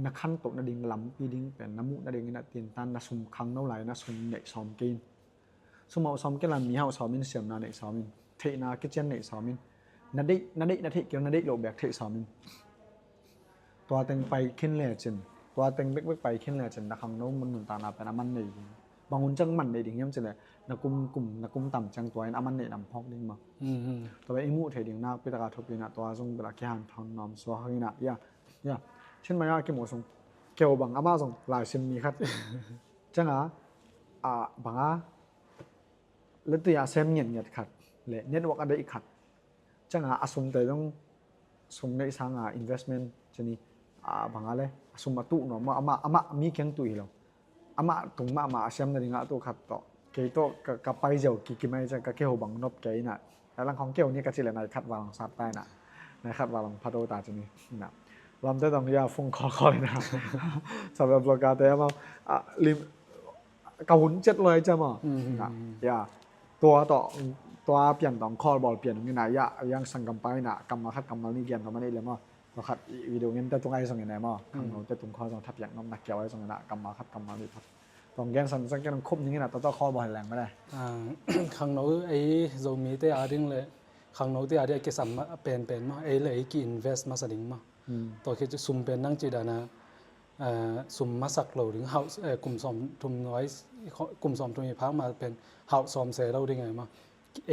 na khantoh nading lampi ding pen na muh nading in a tintan na sum khangno lai na sum neih sawm kei in. Sum hauh sawm kei la mi hauh sawm in, siamna neih sawm in, theihna kician neih sawm in, na deih na deih na theih kei na deih loh bek theih sawm in. Tua teng pai khin lecin, tua teng bekbek pai khin lecin na khangno mun nuntakna pen a man nei ding. Bang hun ciang man nei ding hiam cileh na kum kum na kum tam ciang tua in a man neih lam phawk ding maw. Tua pen i muh theih ding nakpi taka thupi na tua zong bela kihan thon nuam suak hang ina ia ia. Chin maya kimuh sung keu bang amah zong laisim mi khat cianga a banga letui a sem ngiatngiat khat le network a deih khat cianga a sumte zong sum neih sanga investment cini a banga le a sum a tuh nuam amah amah mi kiang tuh hi lo. Amah tung mahmah a siam nadingah tuh khat tawh kei tawh ka pai ziau kikimai ciang ka keho bang nop kei ina. Lang khong keu ni ka cih le nai khat val hong sat ta ina, nai khat val hong phato ta cini ina. Lamte tong ia phung khol khol ina. Sabe bloka te amau lim ka hun cet loi cia maw. Ia tua tawh tua pian tawh khol bawl pian hong ina ia yang sanggam pa ina kammal khat kammal ni gian tawh man ei le maw. Tua khat video ngen te tung ai zong ina maw, khangno te tung khol zong thapiak nop na kiau ai zong ina kammal khat kammal ni tha tong gen san zong ken khop ning ina tua tawh khol bawl hi leng mene. Khangno ei Zomi te a ding le khangno te a ding a kisam penpen maw, ei le ei ki invest masa ding maw. Tua khi cu sum pen nang ci dana sum masak lo ding hauh kum sawm thum nuai kum sawm thum i phak ma pen hauh sawm se lo ding ai maw.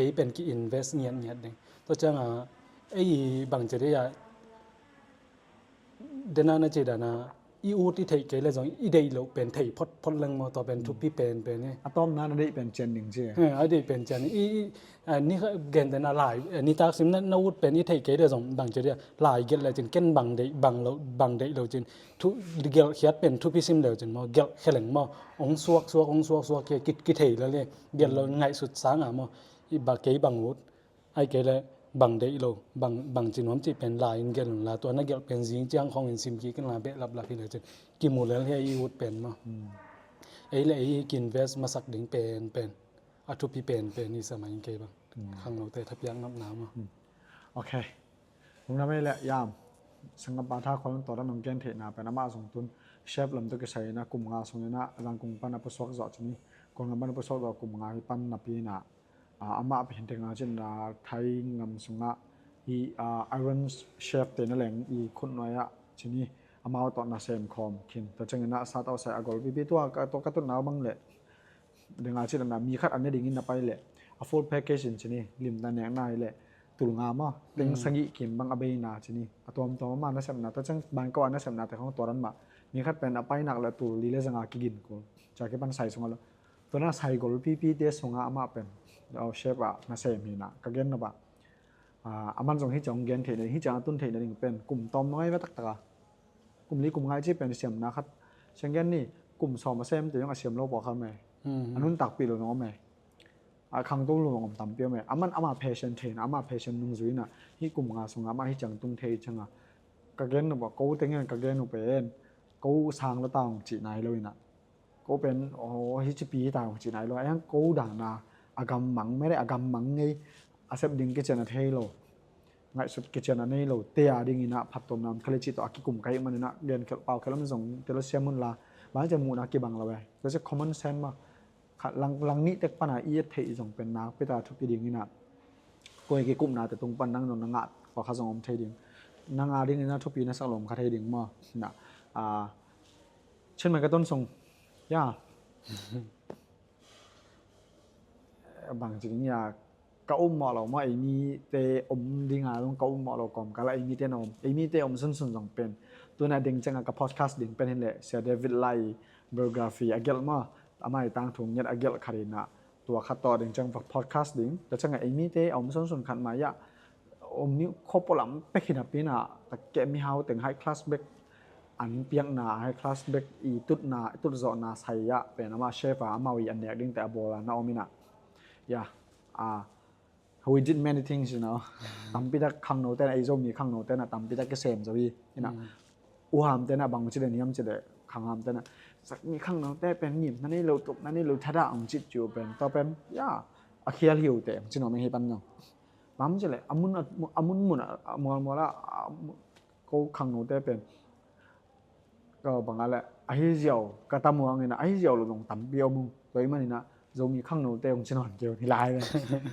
Ei pen ki invest ngiat ngiat ding. Tua cianga ei bang ci dei a dena na ci dana i ut i theih kei le zong i deih loh pen thei phot phot leng maw, tua pen thupi pen pen hi. A tawmna na deih pen cian ding ci. A deih pen cian i ni gen dena lai ni taksim na ut pen i theih kei le zong bang ci dei a lai gelh le cin ken bang deih bang lo bang deih lo cin thu gelh khiat pen thupi sim le cin maw, gelh kheleng maw, ong suak suak ong suak suak kia ki thei le le gelh lo ngaihsut sanga maw. I ba kei bang ut ai kei le bang deih lo bang ci nuam cih pen lai in gelh un la tua na gelh pen zing ciang khong in sim kik in la behlap lap hi le cin kimu lel hi a i ut pen maw. Ei le ei ki invest masak ding pen pen a thupi pen pen hi sa mai in kei bang khangno te thapiak nopna maw. Ok. Lungdam ei le yam sanggam pa tha khol tawh dan hong gen theihna pen amah zong tun chef lam tawh kisai ina kum nga sung ina Zangkung pan a pusuak zawh cini, Kawlgam pan a pusuak zawh kum nga hi pan napi ina Ah, amah pen deng a cin na Thai ngam sungah hi, ah, Iron Chef te na leng i khut nuai ah cin hi, amau tawh na sem khawm khin. Tua ciangin ah sat awsai a golpipi tua ka, tua ka tutna bang leh deng a cin na mi khat a ne dingin na pai leh a full package in cin hi, limna nekna hi leh tul nga maw, teng sagih kim bang a beina cin hi. A tuamtuam amah nasepna, tua ciang Bangkok a nasepna te khong tua dan mah. Mi khat pen a pai nak leh tul li le zanga kigin kul. Cia kipan sai sungah lo. Tua na sai golpipi te sungah amah pen, oh, chef ah nasem hi na ka gen nop ah. Ah, aman zong hi ciang gen theih na ding, hi ciang a tun theih na ding pen kum tawm ngai ve taktak a. Kum li kum nga i ci pen siamna khat siang gen ni, kum sawm a sem te zong a siam lo pawlkhat om e. A nuntakpih lo zong om e. A khangto lo zong om tampi om e. Aman ama passion thei na, ama passion nungzui na, hi kum nga sungah amah hi ciang tung thei ciang a. Ka gen nop ah, ko teng in ka gen nop pen, ko sang lo ta ung ci nai lo in ah. Ko pen, oh, hi cipi hi ta ung ci nai lo. A yang ko dan a, a gammang, mede a gammang ngei, a sep ding kician a thei lo, ngaihsut kician a nei lo te a dingin ah phattuamna om kha le cih tawh a kikum ka hih manin ah gen khelh pau khelh om zong te lo siam un la, bang ciang muhna kibang lo e. Tua ciang common sense mah, kha lang, lang nih tek pan a i et theih zong pen nakpi tak a thupi dingin ah, koi kikupna te tung pan nang zong na ngah pawlkhat zong om thei ding, nang a dingin ah thupi na sak lo om kha thei ding maw. Na, ah, Chiang Mai ka tun sung, ya, bang ci ding ya, ka um mawh lo maw, ei mite om ding a zong ka um mawh lo kawmkal a ei mite na om, ei mite om sunsun zong pen. Tu in ah deng ciang a ka podcast ding pen hi leh Sia David Lai biography a gelh maw, amah i tangthu ngiat a gelh khat in ah, tua khat tawh deng ciang podcast ding. Tua ciang a ei mite a om sunsun khat mah ya, om ni khuapo lam pek hi napi in ah, tak keh mihau teng high class bek an piakna, high class bek i tutna, i tutzawhna sai ah pen amah chef a, amau i an nek ding te a bawl a na om in ah. Ya, ah, we did many things, you know. Tampi tak khangno te na, ei Zomi khangno te na tampi tak kisem zo hi in ah. U Ham te na bang ci le, niam ci le, Khang Ham te na, Sakmi khangno te pen ngimna nei lo, tupna nei lo, thadah ong ci ciu pen, tua pen, ya, a khial hiu te ong ci nuam hi pan zong. Bang ci le, a mun, a mun mun a, a mual mual a, a mu-, ko khangno te pen, ka bang a le, ahi ziau, ka tam uang in ah, ahi ziau lo zong tampi om ung. Tua ahih manin ah, Zomi khangno te ong ci nawn kei un hi lai ve.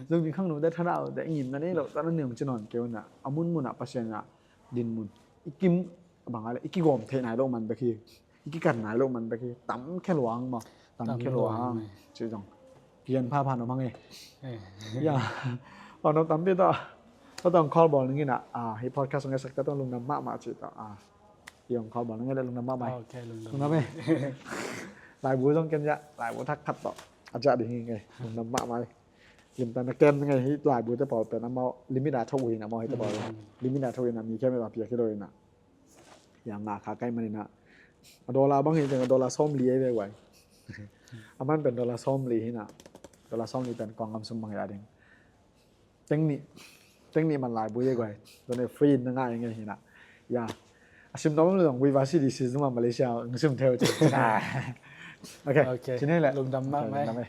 Zomi khangno te thadah te ngimna nei lo, thadah nei ong ci nawn kei un ah, a mun mun ah Pasian in ah dinmun. I kim, bang a le, i kigawm theih nai lo man bek hi. I kikan nai lo man bek hi. Tam khe luang maw. Tam khe luang. Ci zong. Pian pha pha nuam hang e. Ya. Pha nuam tampi tawh. Tua tawh ong call bawl ning in ah, ah, hi podcast ong esak te tawh lungdam mahmah ci tawh. Ah. Hi ong call bawl ning in ah lungdam mahmah. Ok, lungdam. Lungdam e. Laibu zong ken ya, laibu thak khat tawh a ja ding hi nge. Lungdam mahmah e. Limtan a ken nge, hi laibu te pawl pen amau limit a thok uh hi na maw, hi te pawl. Limit a thok hi na, mi khem a piak hi lo hi na. Yang nga kha kai man in ah. A dollar bang hi teng a dollar sawm li ei ve guai. Aman pen dollar sawm li hi na. Dollar sawm li pen kong ngam sum bang ya ding. Teng nih, teng nih man laibu ei guai. Tua ne free in na ngai nge hi na. Ya. A sim tawm lo zong Viva C D C zuma Malaysia ng sim theo ci. Ok. Ok. Ci ne le. Lungdam mahmah. Lungdam e.